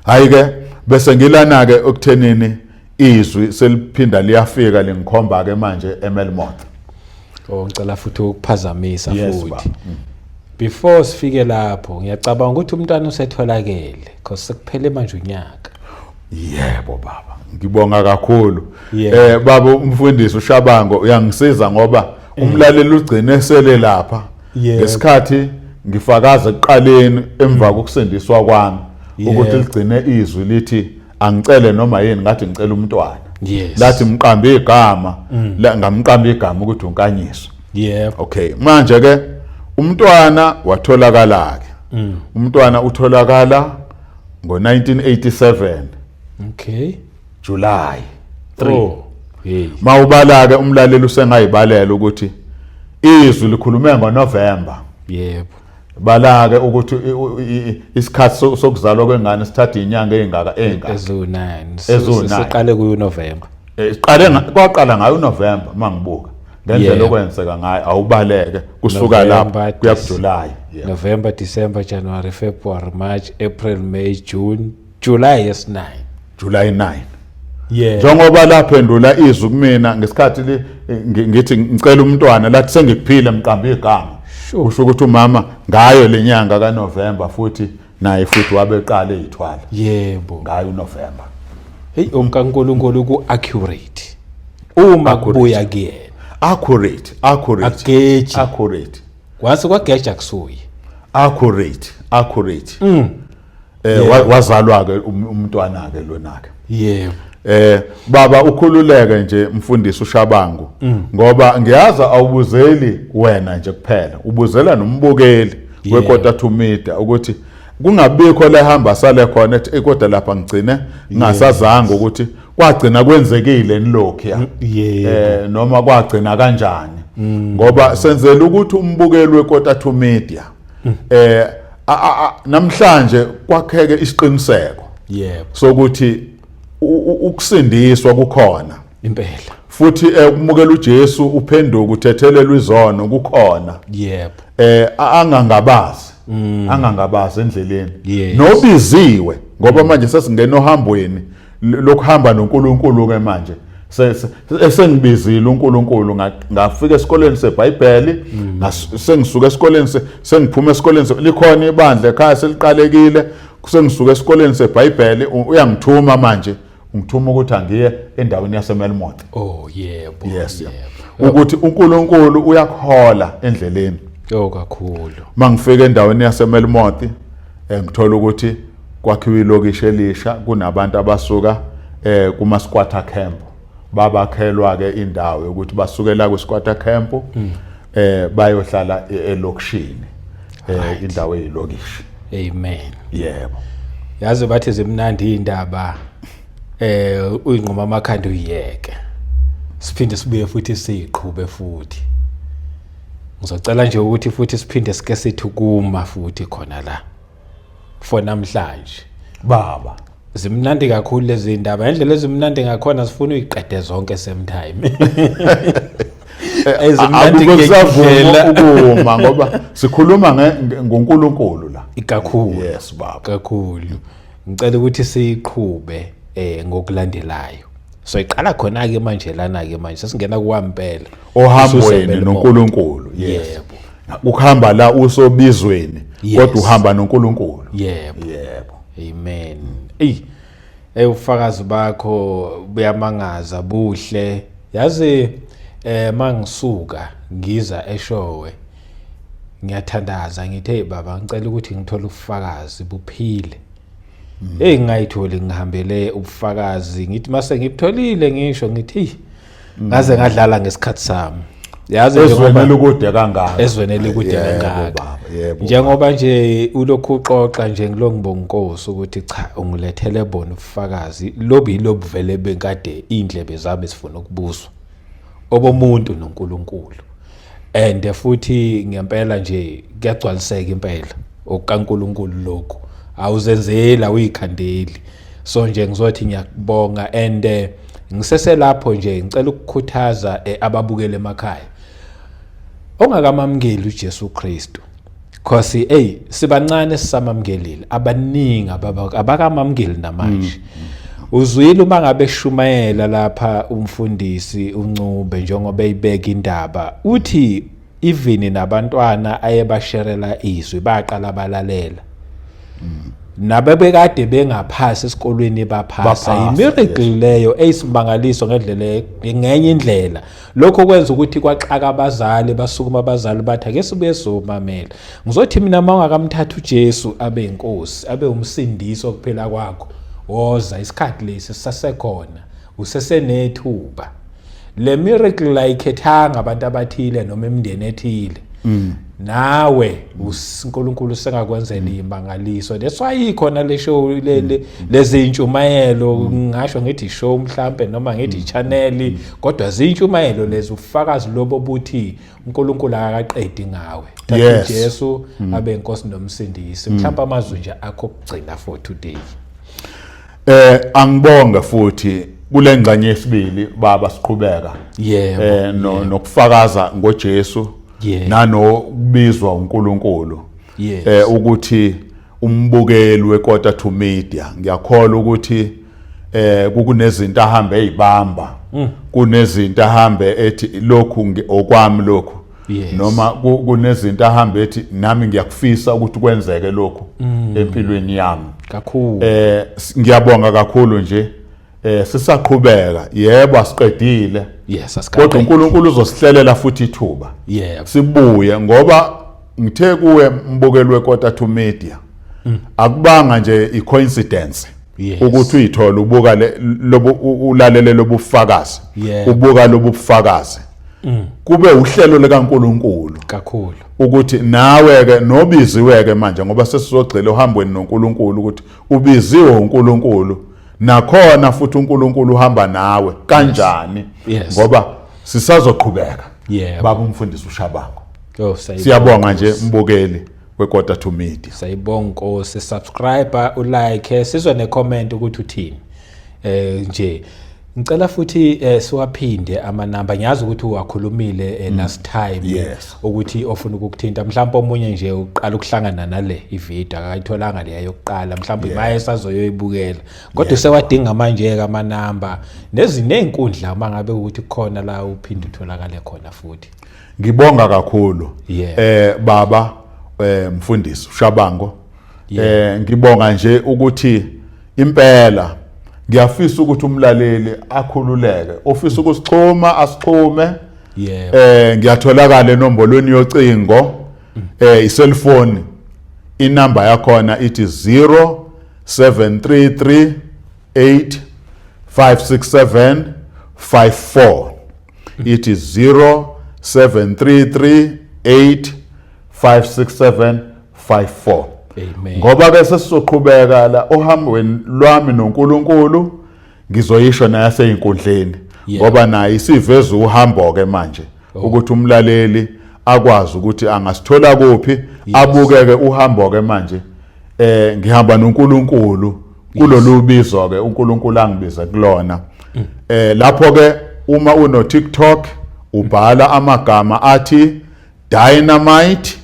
Hayi ke, bese ngilana ke ekuthenini izwi seliphinda liyafika lingikhomba ke manje eMelmoth. Oh, ngicela futhi ukuphazamisa Yes, baba. futhi. Before sifike lapho, ngiyacabanga ukuthi umntwana usetholakele because sekuphele manje unyaka. Yebo baba, ngibonga kakhulu. Baba umfundisi uShabango uyangisiza ngoba umlaleli ugcine sele lapha ngesikhathi ngifakaza ekuqaleni emva kokusindiswa kwami ukuthi ligcine izwi lithi angicele noma yini, ngathi ngicela umntwana. Lathi mqambe igama la, ngamqamba igama ukuthi uNkanyiso. Okay, manje ke umntwana watholakala ke, umntwana utholakala ngo1987 July 3. Oh. Hey. Mawubala ke umlaleli usengayibalela ukuthi izwi likhulume ngoNovember. Bala ke ukuthi isikhathi sokuzalwa kwengane sithatha inyanga ezingaka engaka. Ezu-9. Ezu-nine. Siqale kuyo November. Siqale kwaqala ngayo uNovember, mangibuka ngendlela okwenzeka ngayo, awubaleke kusuka lapho November, kuya kuJuly. November, December, January, February, March, April, May, June, July, yes, 9. July 9. Njengoba laphendula izwi kumina ngesikhathi ngithi ngicela umntwana, lathi sengikuphile, mqamba igama. Kusho ukuthi umama ngayo lenyanga kaNovember futhi naye futhi wabeqala ezithwala ngayo uNovember. Hey, umkaNkulunkulu ku accurate. Uma Accurate. kubuya kuyena. Accurate, accurate. Akugeji. Accurate. Kwase kwageja kusuye. Accurate, accurate. Wazalwa ke umntwana ke lona ke. Baba ukhululeke nje mfundisi uShabangu, ngoba ngiyazi awubuzeli wena nje kuphela, ubuzela nombukeli weKota to Media ukuthi kungabikho lehamba sale khona ethi, "Eh, kodwa lapha ngigcine ngingasazanga ukuthi kwagcina kwenzekile nilokhu noma kwagcina kanjani," ngoba senzela ukuthi umbukeli weKota to Media namhlanje kwakheke isiqiniseko sokuthi ukusindiswa kukhona. Impela. Futhi ukumukela uJesu uphenduka uthethelelwe izono kukhona. Angangabazi, angangabazi endleleni nobiziwe, ngoba manje sesingena ohambweni lokuhamba noNkulunkulu ke manje. Esengibizile uNkulunkulu, ngafika esikoleni seBhayibheli, sengisuka esikoleni, sengiphuma esikoleni, likhona ibandla ekhaya seliqalekile, sengisuka esikoleni seBhayibheli, uyangithuma manje, ungithuma ukuthi angiye endaweni yaseMelmoth. Oh yebo. Yes, yeah. Ukuthi uNkulunkulu uyakuhola endleleni. Oh, kakhulu. Mangifika endaweni yaseMelmoth, ngithola ukuthi kwakhiwa ilokishi elisha, kunabantu abasuka kuma squatter camp, babakhelwa ke indawo yokuthi basukela ku squatter camp bayohlala elokishini, indawo eyilokishi. Amen. Yebo. Yazi bathi zimnandi indaba, uyinquma amakhanda uyiyeke. Siphinde sibuye futhi siqhube futhi. Ngizocela nje ukuthi futhi siphinde sike sithi kuma futhi khona la. For namhlanje. Baba. Zimnandi kakhulu lezi ndaba. Indlela ezimnandi ngakhona sifuna uyiqede zonke same time. Ezimnandi Akukho kusavuma ngendlela. ukuma ngoba sikhuluma ngoNkulunkulu la. Kakhulu. Yes baba. Kakhulu. Ngicela ukuthi siqhube ngokulandelayo. So iqala khona ke manje lana ke manje sesingena kuwampela ohambweni noNkulunkulu. Yes, yebo, ukuhamba la usobizweni kodwa uhamba noNkulunkulu. Yebo, yebo, amen. Ey, ubufakazi bakho buyamangaza, buhle. Yazi mangisuka ngiza eShowe ngiyathandaza ngithi, hey baba, ngicela ukuthi ngithole ubufakazi buphile. Hey, ngingayitholi, ngihambele ubufakazi, ngithi mase ngibutholile ngisho ngithi ngaze ngadlala ngesikhathi sami. Yazi ezweni elikude kangaka, ezweni elikude kangaka. Njengoba nje ulokhu uxoxa nje ngilongibonga inkosi ukuthi cha, ungilethele bona ubufakazi lobi lobuvele benkade indlebe zami sifuna ukubuzwa obomuntu noNkulunkulu. And futhi ngempela nje kuyagcwaliseka impela okukaNkulunkulu lokhu, awuzenzeli, awuyikhandeli. So nje ngizothi ngiyakubonga, and ngiseselapho nje ngicela ukukhuthaza ababukele emakhaya ongakamamukeli uJesu Kristu, cause hey, sibancane sisamamkelile, abaningi abakamamukeli namanje. Uzwile uma ngabe shumayela lapha umfundisi uNcube, njengoba eyibeka indaba, uthi even nabantwana ayebasherela izwi baqala balalela, nabebekade bengaphasi esikolweni baphasa. I-miracle leyo, eyisimangaliso ngendlela, ngenye indlela. Lokho kwenza ukuthi kwaxaka abazali, basukuma abazali bathi ake sibuye sizomamela. Ngizothi mina, uma ungakamthatha uJesu abe inkosi, abe umsindisi wokuphila kwakho, woza, isikhathi lesi sisasekhona, usesenethuba. Le miracle ayikhethanga abantu abathile noma imindeni ethile. Nawe uNkulunkulu sengakwenzela imangaliso. That's why ikhona le show, lezi intshumayelo, ngisho ngithi show mhlambe noma ngithi channel, kodwa zintshumayelo lezi, ufakazi lobo buthi uNkulunkulu akaqedi ngawe. Thatha uJesu abe inkosi nomsindisi. Mhlawumbe amazwi nje akho kugcina for today. Angibonge futhi kule ngxenye yesibili baba, siqhubeka nokufakaza ngoJesu nanokubizwa uNkulunkulu, ukuthi umbukeli weKota to Media, ngiyakholwa ukuthi kunezinto ahambe ezibamba, kunezinto ahambe ethi lokhu okwami lokhu, noma kunezinto ahambe ethi nami ngiyakufisa ukuthi kwenzeke lokhu empilweni yami. Kakhulu. Ngiyabonga kakhulu nje. Sisaqhubeka, yebo, asiqedile. Kodwa uNkulunkulu uzosihlelela futhi ithuba. Sibuye, ngoba ngithe kuwe mbukeli weKota to Media, akubanga nje i-coincidence ukuthi uyithola ubuka lobu, ulalele lobufakazi, ubuka lobufakazi. Kube uhlelo likaNkulunkulu kakhulu ukuthi nawe ke nobiziwe ke manje, ngoba sesizogxila ohambweni noNkulunkulu, ukuthi ubiziwe uNkulunkulu, nakhona futhi uNkulunkulu uhamba nawe kanjani, ngoba sisazoqhubeka. Baba umfundisi uShabangu, siyabonga nje mbukeli weKota to Media. Sayibonga Nkosi. Subscribe, ulike, sizwe necomment ukuthi uthini. Nje ngicela futhi siwaphinde amanamba. Ngiyazi ukuthi uwakhulumile last time, ukuthi ofuna ukukuthinta, mhlawumbe omunye nje uqala ukuhlangana nale ivideo, akayitholanga leya yokuqala, mhlawumbe maye sazoyoyibukela, kodwa usewadinga manje ke amanamba nezinenkundla, uma ngabe ukuthi kukhona la uphinde utholakale khona futhi. Ngibonga kakhulu baba mfundisi uShabango. Ngibonga nje ukuthi impela ngiyafisa ukuthi umlaleli akhululeke, ofisa ukusixhuma asixhume. Ngiyatholakala enombolweni yocingo, i-cellphone, inamba yakhona ithi 0733 8567 54, ithi 0733 8567 54. Amen. Ngoba ke sesizoqhubeka la ohambweni lwami noNkulunkulu, ngizoyisho nayaseyinkundleni, ngoba naye isiveza uhambo ke manje, ukuthi umlaleli akwazi ukuthi angasithola kuphi, abukeke uhambo ke manje. Ngihamba noNkulunkulu kulolu bizo ke uNkulunkulu angibize kulona. Lapho ke uma uno TikTok ubhala amagama athi Dynamite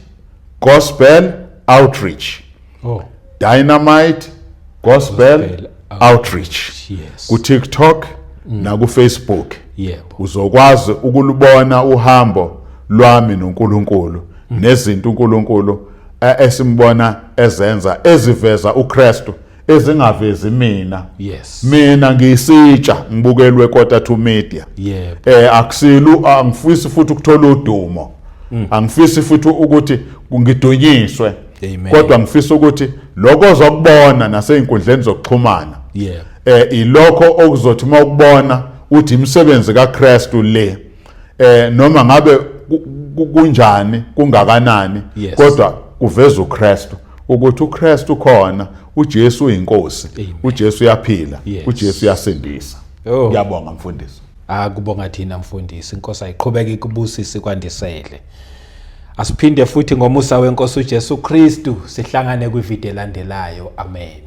Gospel Outreach. Dynamite Gospel, Gospel Outreach. Yes. Ku TikTok. Naku Facebook. Yebo. Uzokwazi ukulubona uhambo lwami noNkulunkulu nezinto uNkulunkulu esimbona ezenza, eziveza uKristu, ezingavezi mina. Mina ngiyisitsha, ngibukelwe Kota to Media. Akusilu, angifisi futhi ukuthola udumo, angifisi futhi ukuthi ngidunyiswe. Amen. Kodwa ngifisa ukuthi lokho ozokubona nasey'nkundleni zokuxhumana, ilokho okuzothi uma ukubona uthi imisebenzi kaKristu le, noma ngabe kunjani, kungakanani, kodwa kuveza uKristu, ukuthi uKristu khona, uJesu uyinkosi. Amen. uJesu uyaphila. uJesu uyasindisa. Oh. Ngiyabonga, mfundisi. Akubonga thina, mfundisi. Inkosi ayiqhubeke ikubusise, kwandisele. Asiphinde futhi ngomusa wenkosi uJesu Kristu sihlangane kwivideo elandelayo. Amen.